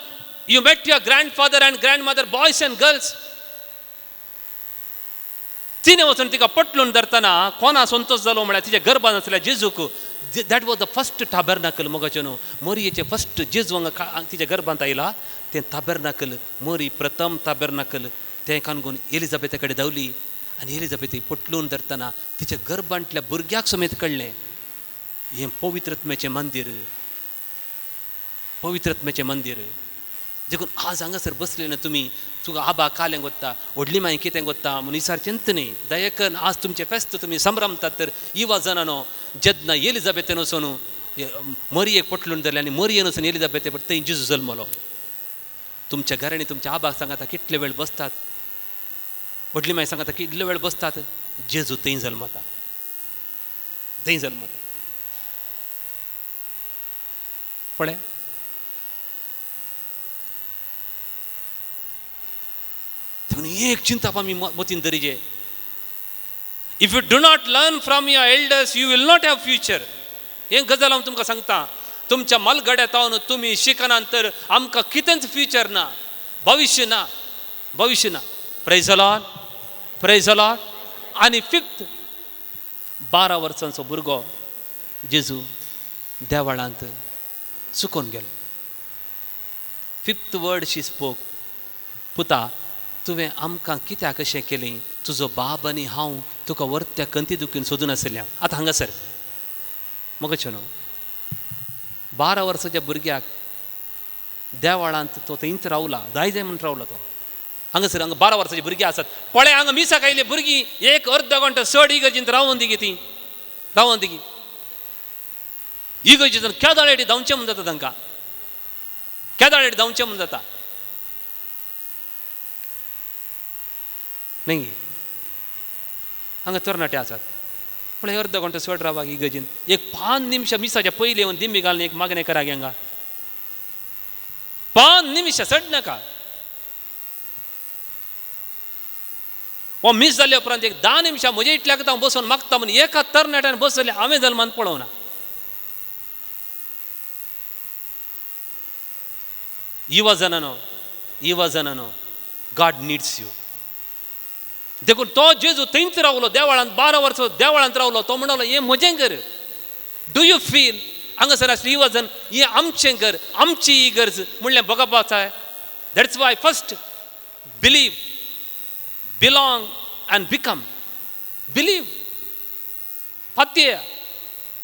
you met your grandfather and grandmother, boys and girls? तिने वचून तिका पटलून धरतना कोणा संतोष जालो म्हळ्यार तिच्या गर्भान आसल्या जेजूक. That was the first tabernacle. मोगाचें न्हू मरयेचें फर्स्ट जेजू हांगा तिच्या गर्भांत आयला तें ताबेरनाकल, मरी प्रथम ताबेरनाकल. तें कानगून एलिझाबेथा कडेन धांवली आनी एलिझाबेथी पटलून धरतना तिच्या गर्भांतल्या भुरग्याक समेत कळ्ळें हें पवित्रत्म्याचें मंदीर, पवित्रत्म्याचें मंदीर. देखून आज हांगासर बसले ना तुमी, तुका आबा कालें गोत्ता, व्हडली माय कितें गोत्ता म्हणून विचारचेंच न्ही. दयाकन आज तुमचें फेस्त तुमी संभ्रमतात तर युवा जनानो जेन्ना एलिझाबेथेन वचून मरयेक पटलून धरलें आनी मरयेन वचून एलिझाबेथे थंय जेजू जल्मलो. तुमच्या घरांनी तुमच्या आबाक सांगता कितले वेळ बसतात, व्हडली माय सांगता कितले वेळ बसतात, जेजू थंय जल्मता, थंय जल्मता. पळय एक चिंताप आमी मतीन धरिजे. If you do not learn from your elders you will not have future. हें गजाल हांव तुमकां सांगता. तुमच्या मालगड्या तावन तुमी शिकना तर आमकां कितेंच फ्युचर ना, भविश्य ना, भविश्य ना. Praise the Lord, praise the Lord. आनी फिफ्थ, 12 वर्सांचो भुरगो जेजू देवळांत चुकोन गेलो. फिफ्थ वर्ड शी स्पोक, पुता तुवें आमकां कित्याक अशें केलें? तुजो बाब आनी हांव तुका वर्त्या कंती दुखीन सोदून आशिल्ल्या. आतां हांगासर मगो न्हू 12 वर्साच्या भुरग्याक देवाळांत तो थंयच रावला, जाय जाय म्हूण रावला तो. हांगासर हांगा 12 वर्साची भुरगीं आसात पळय, हांगा मिसाक आयिल्ली भुरगीं एक अर्द घंटो चड इगर्जींत रावोन दिगी, ती रावोन दिगी इगर्जींत केदाळेटी धांवचें म्हूण जाता तांकां, केदाळेटी धांवचें म्हूण जाता. न्ही हांगा तरणाटे आसात पळय, अर्द घंटो चड रावपाक इगर्जीन एक 5 निमशां मिसाच्या पयलीं येवन दिंबी घालून एक मागणें करा हांगा, 5 निमशां चड नाका. हो मीस जाल्या उपरांत एक 10 निमशां म्हजे इतल्याक हांव बसून मागता म्हूण एका तरणाट्यान बसले हांवें जल्मान पळोवना. युवा जनानो, युवा जनानो, गॉड नीड्स you. देखून तो जेजू थंयच रावलो देवळांत, 12 वर्सां देवळांत रावलो. तो म्हणलो हें म्हजें घर. Do you feel हांगासर आसले युवा जन हें आमचें घर, आमची ही गरज म्हणलें भोगपाक जाय. That's why first believe, belong and become. Believe, फात्य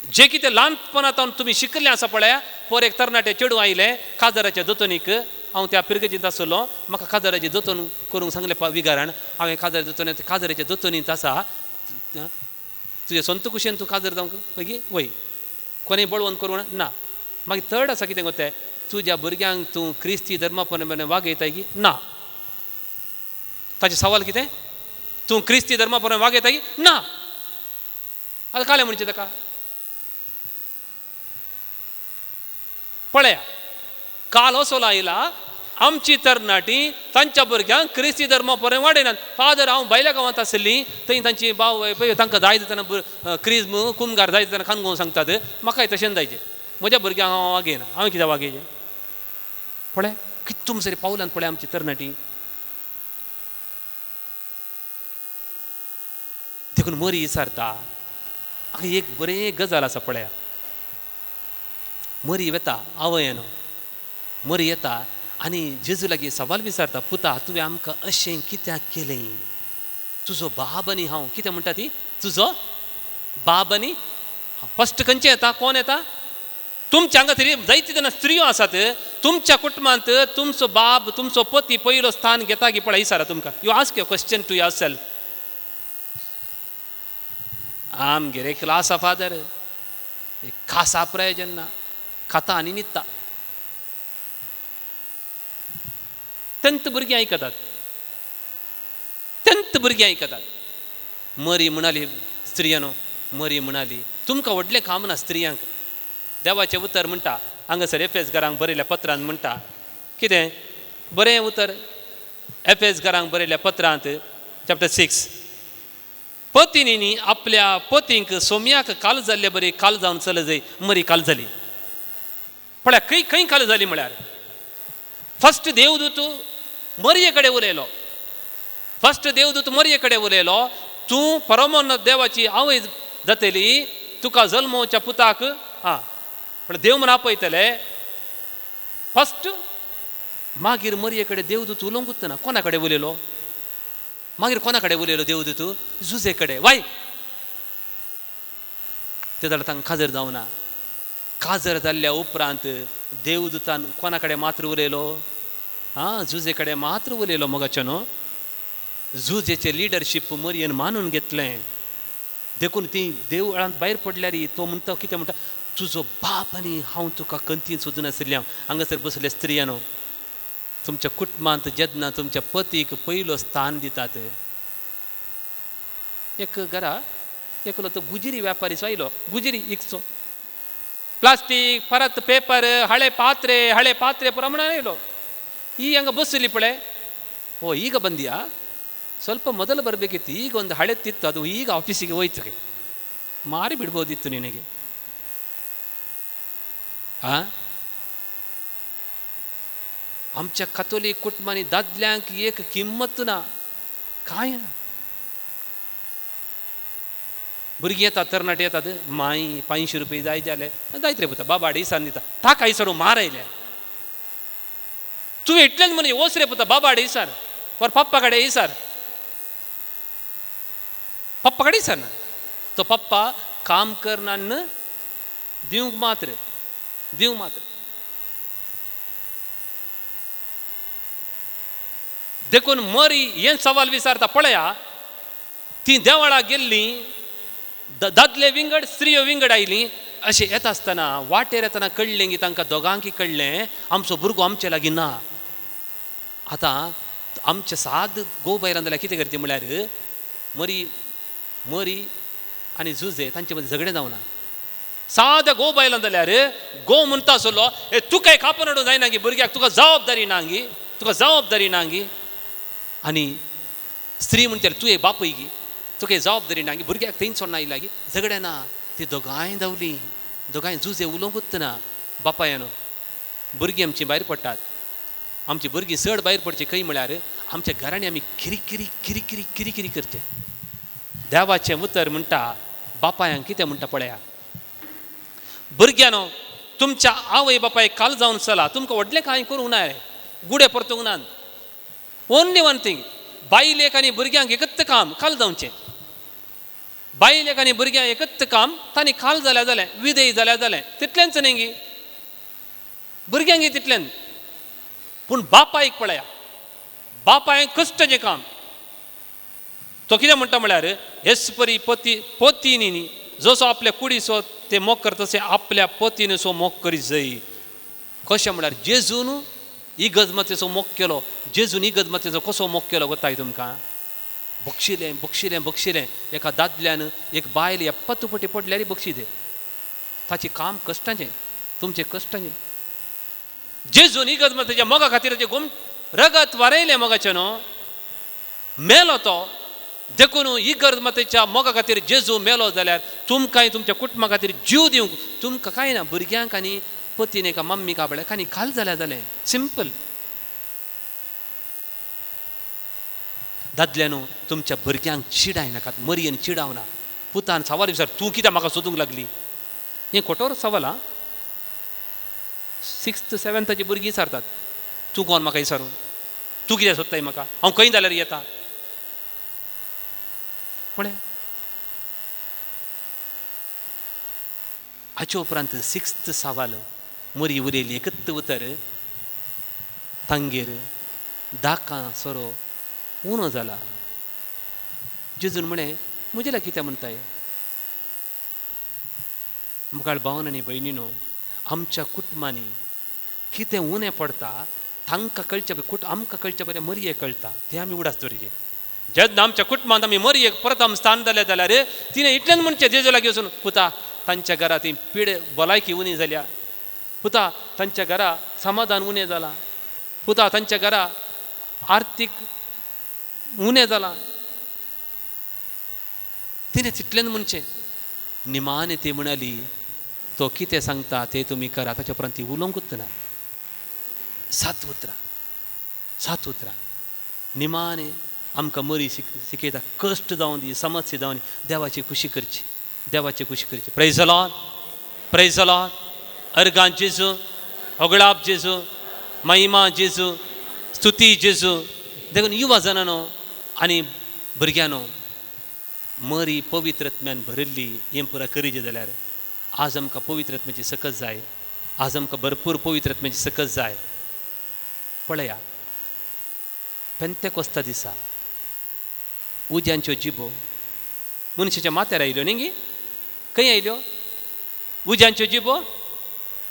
जे कितें ल्हानपणांत तुमी शिकल्लें आसा पळया. पोर एक तरणाटे चेडूं आयलें काजाराच्या दोतोनीक, हांव त्या पिरगजींत आसलो, म्हाका काजाराचें दोतोन करूंक सांगलें विगारान. हांवें काजार दोतोन, काजाराच्या दोतोनींत आसा तुजे संत कुशेन तूं काजार जावंक मागीर वय, कोणें बळवंत करूं ना. मागीर थर्ड आसा कितें कोत्ता, तुज्या भुरग्यांक तूं क्रिस्ती धर्मा प्रमाणे वागयताय की ना? ताचें सवाल कितें, तूं क्रिस्ती धर्मा प्रमाणे वागयताय की ना? आतां कालें म्हणचें ताका पळया. काल असो आयला आमची तरणाटी तांच्या भुरग्यांक क्रिस्ती धर्मा प्रमाणे वाडयनात. फादर हांव भायल्या गांवांत आशिल्ली थंय तांची भाव तांकां जाय जातना क्रिज्म कुमगार जाय जातना खानगोवन सांगतात, म्हाकाय तशेंच जायचें, म्हज्या भुरग्यांक हांव वागयना, हांवें कित्याक वागयचें? पळय कितून सरी पावलान पळय आमची तरणाटी. देखून मरी विचारता एक बरें गजाल आसा पळया. मरी वेता आवय न्हू, मरी येता आनी जेजू लागीं सवाल विचारता, पुता तुवें आमकां अशें कित्याक केलें? तुजो बाब आनी हांव, कितें म्हणटा ती, तुजो बाब आनी फस्ट खंयचें येता, कोण येता? तुमच्या हांगा तरी जायते जाणां स्त्रियो आसात, तुमच्या कुटुंबांत तुमचो बाब तुमचो पती पयलो स्थान घेता की पळय विचारा तुमकां. You ask your question to yourself. आमगेर एकलो आसा फादर, एक खासा प्रयोजन ना, खाता आनी न्हिदता. तेंत भुरगीं आयकतात, तेंत भुरगीं आयकतात. मरी म्हणाली स्त्रियानो, मरी म्हणाली तुमकां व्हडलें काम ना स्त्रियांक. देवाचें उतर म्हणटा हांगासर एफेसकारांक बरयल्ल्या पत्रांत म्हणटा कितें बरें उतर, एफेसकारांक बरयल्ल्या पत्रांत चॅप्टर 6, पतिनी आपल्या पतींक सोम्याक काल जाल्ले बरी काल जावन चल जाय. मरी काल जाली पळया, खंय खंय काल जाली म्हळ्यार फस्ट देवदूत मरये कडेन उलयलो, फस्ट देवदूत मरये कडेन उलयलो, तूं परमोन्न देवाची आवय जातली, तुका जल्मोवच्या पुताक आं पण देव म्हण आपयतले. फस्ट मागीर मरये कडेन देवदूत उलोवंकूच ना. कोणा कडेन उलयलो? मागीर कोणा कडेन उलयलो देवदूत? जुजे कडेन. वाय ते जाल्यार तांकां काजर जावना. काजर जाल्ल्या उपरांत देवदूतान कोणा कडेन मात्र उलयलो? आं जुजे कडेन मात्र उलयलो. मोगाचो न्हू, जुजेचें लिडरशीप मरयेन मानून घेतलें. देखून ती देवळांत भायर पडल्यार तो म्हणटा कितें म्हणटा, तुजो बाप आनी हांव तुका कंतीन सोदून आशिल्ल्या. हांगासर बसले स्त्रियानो, तुमच्या कुटुंबांत जेन्ना तुमच्या पतीक पयलो स्थान दितात. एक घरा एकलो तो गुजरी व्यापारीचो आयलो, गुजरी इकचो प्लास्टीक परत पेपर हळे पात्रे हळे पात्रे पुरा म्हणून आयलो. ಈ ಹಂಗೆ ಬಸ್ಸಲ್ಲಿ ಪಳೆ, ಓ ಈಗ ಬಂದಿಯಾ, ಸ್ವಲ್ಪ ಮೊದಲು ಬರಬೇಕಿತ್ತು, ಈಗ ಒಂದು ಹಳೆತ್ತಿತ್ತು ಅದು ಈಗ ಆಫೀಸಿಗೆ ಹೋಯ್ತು, ಮಾರಿ ಬಿಡ್ಬೋದಿತ್ತು ನಿನಗೆ. आं, आमच्या कातोलीक कुटुंबांनी दादल्यांक एक किंमत ना, कांय ना. भुरगीं येतात, तरणाटे येतात, माई 500 रुपये जाय जाले, जायत रे पुता, बाबा दिसान दिता, ताका इसरू मार आयले, तुवें इतल्यान म्हण वच रे पुता, बाबा इसार वर पप्पा कडेन इसार, पप्पा कडेन इसार ना, तो पप्पा काम करना दिवंक मात्र, दिवंक मात्र. देखून मरी हें सवाल विचारता पळया, ती देवळा गेल्ली, दादले विंगड स्त्रियो विंगड आयली, अशें येता आसतना वाटेर येतना कळ्ळें की तांकां दोगांकी कळ्ळें आमचो भुरगो आमचे लागीं ना. आतां आमचे साद गो बायलां जाल्यार कितें करता म्हळ्यार मरी मरी आनी जुजे तांचे मदीं झगडें जावना. साद्या गो बायलां जाल्यार गो म्हणटा आसलो, ए तुका कापून हाडूंक जायना गी भुरग्याक, तुका जबाबदारी ना गी, तुका जबाबदारी ना गी. आनी स्त्री म्हणटा तूं एक बापूय गी, तुका जबाबदारी ना गी, भुरग्याक थंय सोडना आयला गी. झगडें ना, ती दोगांय धांवलीं, दोगांय जुजे उलोवंकूच ना. बापायन भुरगीं आमचीं भायर पडटात, आमची भुरगीं चड भायर पडची खंय म्हळ्यार आमच्या घरांनी आमी किरिकिरी किरिकिरी किरिकिरी करचे. देवाचें उतर म्हणटा बापायांक कितें म्हणटा पळया, भुरग्यानो तुमच्या आवय बापायक काल जावन चला, तुमकां व्हडलें कांय करूंक ना, गुडे परतूंक ना. ओनली वन थिंग, बायलेक आनी भुरग्यांक एकच काम काल जावचें, बायलेक आनी भुरग्यांक एकच काम, तांणी काल जाल्यार जालें, विदेय जाल्यार जालें, तितलेंच न्ही गी, भुरग्यांक तितलेंच. पूण बापायक पळया, बापायक कश्टाचें काम. तो कितें म्हणटा म्हळ्यार हेच परी पती पतीनी जसो आपल्या कुडीसो ते मोग करता तशें आपल्या पतीन सो मोग करीत जाय. कशें म्हळ्यार जेजून इगर्ज मातेचो मोग केलो, जेजून इगर्ज मातेचो कसो मोग केलो गोताय तुमकां? बक्षिलें बक्षिलें बक्षिलें, एका दादल्यान एक बायल एप्पत पटी पडल्यार बक्षी दे, ताचें काम कश्टाचें, तुमचें कश्टाचें. जेजून इगर्ज मातेच्या मोगा खातीर गोम रगत वारयलें मोगाचें न्हू, मेलो तो. देखून इगर्ज मातेच्या मोगा खातीर जेजू मेलो जाल्यार तुमकांय तुमच्या कुटुंबा खातीर जीव दिवंक तुमकां कांय ना. भुरग्यांक आनी पतीन एका मम्मीक आपल्याक आनी खाल जाल्यार जालें, सिंपल. दादल्यानू तुमच्या भुरग्यांक चिडायनाकात, मरयेन चिडावना. पुतान सवाल विचार, तूं कित्याक म्हाका सोदूंक लागली? हें कोटोर सवाल आं. 6th 7th भुरगीं विचारतात, तूं कोण म्हाका विचारून, तूं कित्याक सोदताय म्हाका, हांव खंय जाल्यार येता. पळय हाचे उपरांत 6th सवाल मरी उरयली एकच उतर, तांगेर दाकां सोरो उणो जाला. जेजून म्हळें म्हजे लागीं कितें म्हणटाय? मुखार भावन आनी भयणीनो, आमच्या कुटुंबांनी कितें उणें पडटा तांकां कळचें पयलीं, आमकां कळचें पयलीं मरयेक कळटा, तें आमी उडास दवरचें. जेन्ना आमच्या कुटुंबांत आमी मरयेक प्रथम स्थान जालें जाल्यार तिणें इतल्यान म्हणचें जेजू लागीं वचून, पुता तांच्या घरा ती पिड भलायकी उणी जाल्या, पुता तांच्या घरा समाधान उणें जालां, पुता तांच्या घरा आर्थीक उणें जालां. तिणें तितल्यान म्हणचें. निमाणे ती म्हणाली, तो कितें सांगता तें तुमी करा. ताच्या उपरांत ती उलोवंकूच ना. 7 उतरां, 7 उतरां. निमाणे आमकां मरी शिकयता, कश्ट जावं दी, समस्या जावं दी, देवाची खुशी करची, देवाची खुशी करची. Praise the Lord, praise the Lord. अर्गां जेजू, होगळाप जेजू, महिमा जेजू, स्तुती जेजू. देखून युवा जणांनो आनी भुरग्यांनो, मरी पवित्र आत्म्यान भरिल्ली हें पुरा करीजे जाल्यार आज आमकां पवित्र आत्म्याची सकत जाय, आज आमकां भरपूर पवित्र आत्म्याची सकत जाय. पळया पेंतेकोस्ता दिसा उज्यांच्यो जिबो मनशाच्या माथ्यार आयल्यो न्ही गी? खंय आयल्यो उज्यांच्यो जिबो?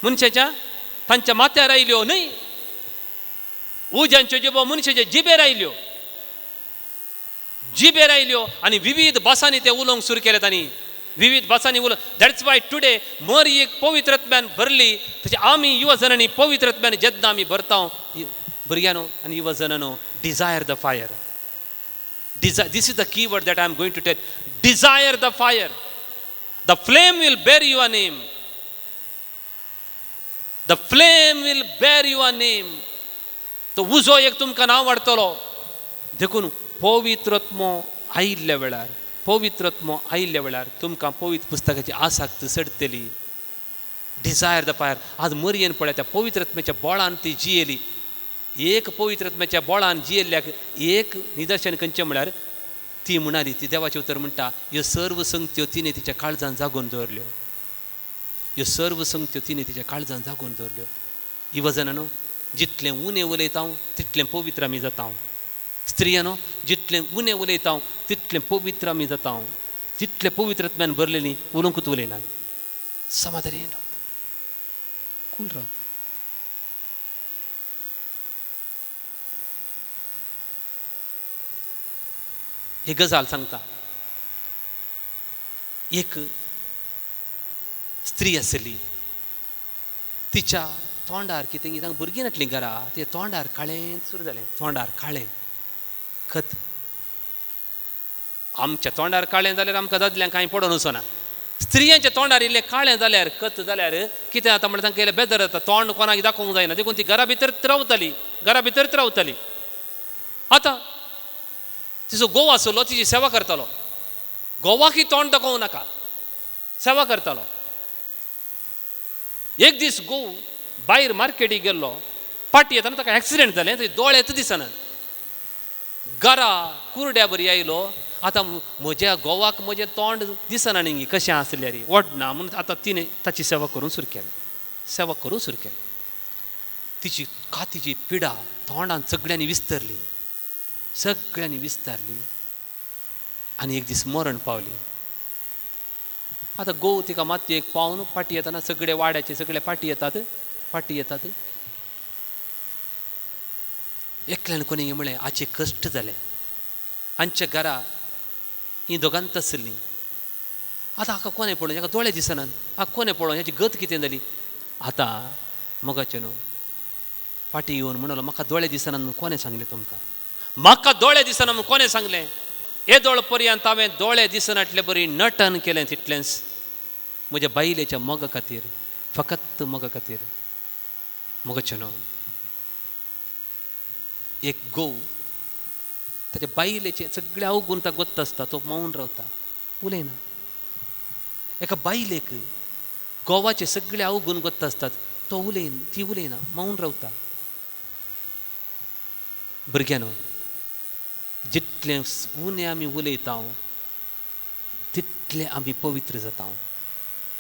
मनशाच्या तांच्या माथ्यार आयल्यो न्हय, उज्यांच्यो जिबो मनशाच्या जिबेर आयल्यो, जिबेर आयल्यो आनी विविध भासांनी ते उलोवंक सुरू केले. तांणी विविध भासांनी उलो. That's why today मरी एक पवित्र आत्म्यान भरली. तशें आमी युवा जणांनी पवित्र आत्म्यान जेन्ना आमी भरता भुरग्यांनो आनी युवा जणांनो, desire the fire. Desire, this is the key word that I am going to tell. Desire the fire. The flame will bear your name. The flame will bear your name. तो उजो एक तुमकां नांव वाडटलो. देखून पवित्रत्मो आयिल्ल्या वेळार, पवित्रत्मो आयिल्ल्या वेळार तुमकां पवित्र पुस्तकाची आसक्त चडटली. Desire the fire. आज मरयेन पळय त्या पवित्रत्म्याच्या बोळान ती जियेली. एक पवित्रत्म्याच्या बोळान जियेल्ल्याक एक निदर्शन खंयचें म्हळ्यार ती म्हणाली, ती देवाचें उतर म्हणटा, ह्यो सर्व संगत्यो तिणें तिच्या काळजान जागोवन दवरल्यो. ह्यो सर्व संगत्यो तिणें तिच्या काळजान जागोवन दवरल्यो. युवजनां न्हू, जितलें उणें उलयता हांव तितलें पवित्र आमी जाता हांव. स्त्रियां जितलें उणें उलयता हांव तितलें पवित्र आमी जाता हांव. तितलें पवित्रत्म्यान भरलेलीं उलोवंकूच उलयना, समाधानी रावता, कूल रावता. ही गजाल सांगता, एक स्त्री आसली, तिच्या तोंडार कितें तांकां भुरगीं नासलीं घरा, ते तोंडार काळें सुरू जालें. तोंडार काळें खत. आमच्या तोंडार काळें जाल्यार आमकां दादल्यांक कांय पडोवन वचना. स्त्रियांच्या तोंडार इल्लें काळें जाल्यार, खत जाल्यार कितें जाता म्हणल्यार तांकां इल्लें बेदर जाता, तोंड कोणाक दाखोवंक जायना. देखून ती घरा भितर रावताली, घरा भितर रावताली. आतां तिचो घोव आसलो, तिची सेवा करतालो. घोवाकय तोंड दाखोवंक नाका, सेवा करतालो. एक दीस घोव भायर मार्केटीक गेल्लो, पाटी येतना ताका एक्सिडेंट जालें, थंय दोळेच दिसनात. घरा कुरड्या बरी आयलो. आतां म्हज्या घोवाक म्हजें तोंड दिसना न्ही, कशें आसल्यार वडना म्हणून आतां तिणें ताची सेवा करूंक सुरू केली, सेवा करूंक सुरू केली. तिची कातीची पिडा तोंडान सगळ्यांनी विस्तरली, सगळ्यांनी विस्तारली आनी एक दीस मरण पावली. आतां घोव तिका मातयेक पावन पाटी येतना सगळे वाड्याचे सगळे पाटी येतात, पाटी येतात. एकल्यान कोणी म्हळें, आचे कश्ट जाले हांच्या घरा, ही दोगांत आसलीं. आतां हाका कोणें पळोवं, हाका दोळे दिसनात, हाका कोणें पळोवं, हाची गत कितें जाली. आतां मोगाचें न्हू फाटीं येवन म्हणलो, म्हाका दोळे दिसनात म्हूण कोणें सांगलें तुमकां? म्हाका दोळे दिसना म्हूण कोणें सांगलें? येदोळ पर्यंत हांवें दोळे दिसनातले बरी नटन केलें तितलेंच म्हज्या बायलेच्या मोगा खातीर, फकत मोगा खातीर. मोगाचें न्हू एक घोव ताच्या बायलेचे सगळे अवगुण ताका गोत्त आसता, तो मौन रावता, उलयना. एका बायलेक घोवाचे सगळे अवगुण गोत्त आसतात, तो उलयन, ती उलयना, मौन रावता. भुरग्यांनो, जितलें उणें आमी उलयता तितलें आमी पवित्र जाता.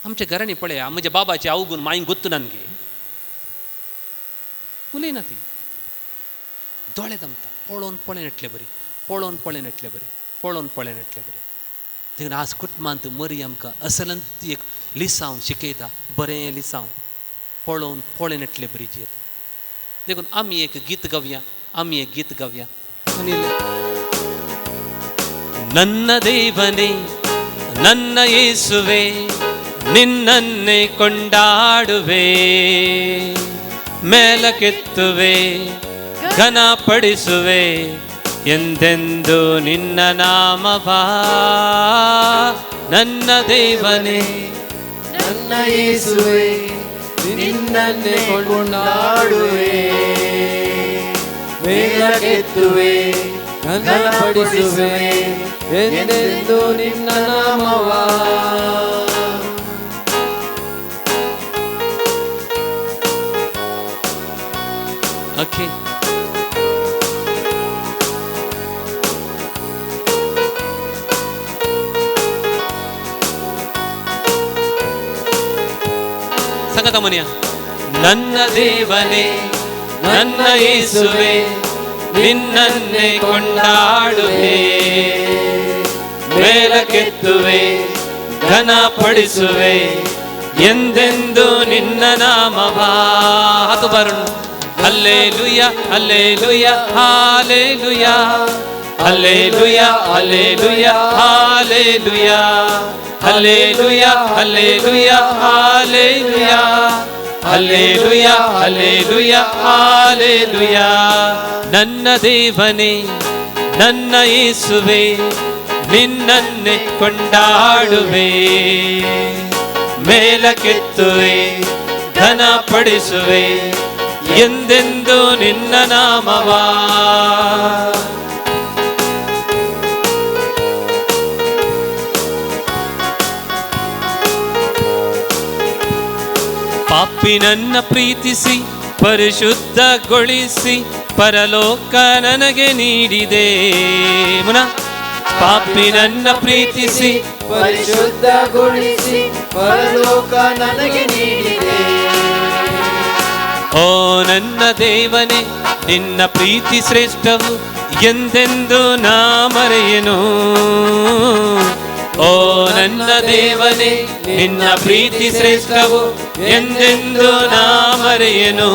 आमच्या घरांनी पळया, म्हज्या बाबाचे अवगुण मांय गोत्त ना गे, उलयना ती, दोळे दमता, पळोवन पळय नाटले बरी, पळोवन पळय नाटले बरी, पळोवन पळय नाटले बरी. देखून आज कुटुंबांत मरी आमकां असलंत एक लिसांव शिकयता, बरें लिसांव, पळोवन पळय नाटले बरी जियेता. देखून आमी एक गीत गावया, आमी एक गीत गावया. ನನ್ನ ದೇವನೇ ನನ್ನ ಯೇಸುವೆ ನಿನ್ನನ್ನೇ ಕೊಂಡಾಡುವೆ, ಮೇಲಕ್ಕೆತ್ತುವೆ ಘನಪಡಿಸುವೆ ಎಂದೆಂದು ನಿನ್ನ ನಾಮವ. ನನ್ನ ದೇವನೇ ನನ್ನ ಯೇಸುವೆ ನಿನ್ನನ್ನೇ ಕೊಂಡಾಡುವೆ, ಮೇಲಕ್ಕೆತ್ತುವೆ ಘನಪಡಿಸುವೆ ಎಂದೆಂದು ನಿನ್ನ ನಾಮವ. ಓಕೆ, ಸಂಗತ ಮನೆಯ. ನನ್ನ ದೇವನೇ ನನ್ನ ಯೇಸುವೆ ನಿನ್ನನ್ನೇ ಕೊಂಡಾಡುವೆ, ಮೇಲಕ್ಕೆತ್ತುವೆ ಘನಪಡಿಸುವೆ ಎಂದೆಂದು ನಿನ್ನ ನಾಮವ. ಹತ್ತು ಬರುಣ. Hallelujah hallelujah hallelujah hallelujah hallelujah hallelujah hallelujah hallelujah hallelujah hallelujah hallelujah hallelujah. ನನ್ನ ದೇವನೇ ನನ್ನ ಯೇಸುವೆ ನಿನ್ನನ್ನೇ ಕೊಂಡಾಡುವೆ, ಮೇಲಕ್ಕೆತ್ತುವೆ ಘನಪಡಿಸುವೆ ಎಂದೆಂದು ನಿನ್ನ ನಾಮವ. ಪಾಪಿ ನನ್ನ ಪ್ರೀತಿಸಿ ಪರಿಶುದ್ಧಗೊಳಿಸಿ ಪರಲೋಕ ನನಗೆ ನೀಡಿದೆ. ಮುನ ಪಾಪಿ ನನ್ನ ಪ್ರೀತಿಸಿ ಪರಿಶುದ್ಧಗೊಳಿಸಿ ಪರಲೋಕ ನನಗೆ ನೀಡಿದೆ. ಓ ನನ್ನ ದೇವನೇ, ನಿನ್ನ ಪ್ರೀತಿ ಶ್ರೇಷ್ಠವು ಎಂದೆಂದು ನಾ ಮರೆಯನು. ಓ ನನ್ನ ದೇವನೇ, ನಿನ್ನ ಪ್ರೀತಿ ಶ್ರೇಷ್ಠವು ಎಂದೆಂದು ನಾ ಮರೆಯನು.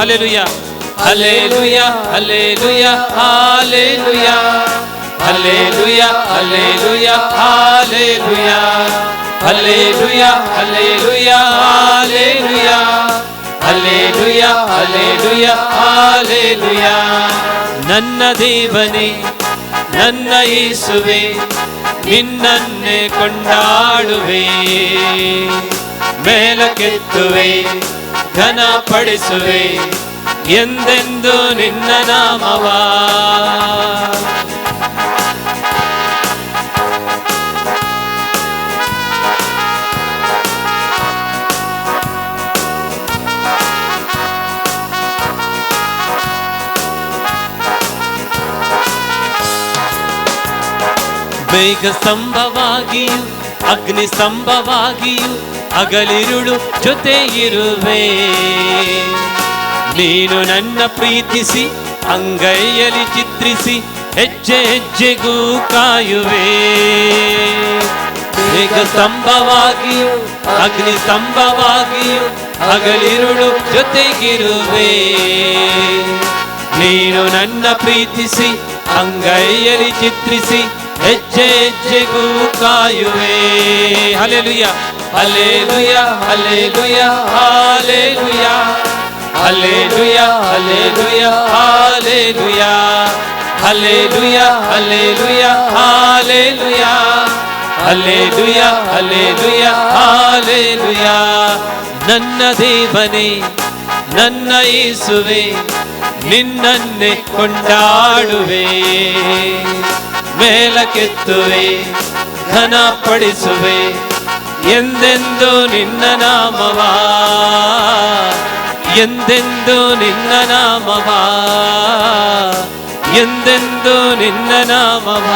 Hallelujah, hallelujah, hallelujah, hallelujah, hallelujah, hallelujah, hallelujah, hallelujah, hallelujah, hallelujah, hallelujah, hallelujah, hallelujah. ನನ್ನ ದೇವನೇ, ನನ್ನ ಯೇಸುವೆ, ನಿನ್ನನ್ನೇ ಕೊಂಡಾಡುವೆ, ಮೇಲಕ್ಕೆತ್ತುವೆ, ಘನಪಡಿಸುವೆ ಎಂದೆಂದು ನಿನ್ನ ನಾಮವ. ಮೇಘ ಸ್ತಂಭವಾಗಿಯೂ ಅಗ್ನಿ ಸ್ತಂಭವಾಗಿಯೂ ಹಗಲಿರುಳು ಜೊತೆ ಇರುವೆ. ನೀನು ನನ್ನ ಪ್ರೀತಿಸಿ ಅಂಗೈಯಲ್ಲಿ ಚಿತ್ರಿಸಿ ಹೆಜ್ಜೆ ಹೆಜ್ಜೆಗೂ ಕಾಯುವೆ. ಮೇಘ ಸ್ತಂಭವಾಗಿಯೂ ಅಗ್ನಿ ಸ್ತಂಭವಾಗಿಯೂ ಹಗಲಿರುಳು ಜೊತೆಗಿರುವೆ. ನೀನು ನನ್ನ ಪ್ರೀತಿಸಿ ಅಂಗೈಯಲ್ಲಿ ಚಿತ್ರಿಸಿ ಹೆಜ್ಜೆ ಹೆಜ್ಜೆಗೂ ಕಾಯುವೆ. Hallelujah, hallelujah, hallelujah, hallelujah, hallelujah, hallelujah, hallelujah, hallelujah, hallelujah, hallelujah, hallelujah, hallelujah, hallelujah. ನನ್ನ ದೇವನೇ, ನನ್ನ ಯೇಸುವೆ, ನಿನ್ನನ್ನೇ ಕೊಂಡಾಡುವೆ, ಮೇಲಕ್ಕೆತ್ತುವೆ, ಘನಪಡಿಸುವೆ ಎಂದೆಂದು ನಿನ್ನ ನಾಮವ, ಎಂದೆಂದು ನಿನ್ನ ನಾಮವ, ಎಂದೆಂದು ನಿನ್ನ ನಾಮವ.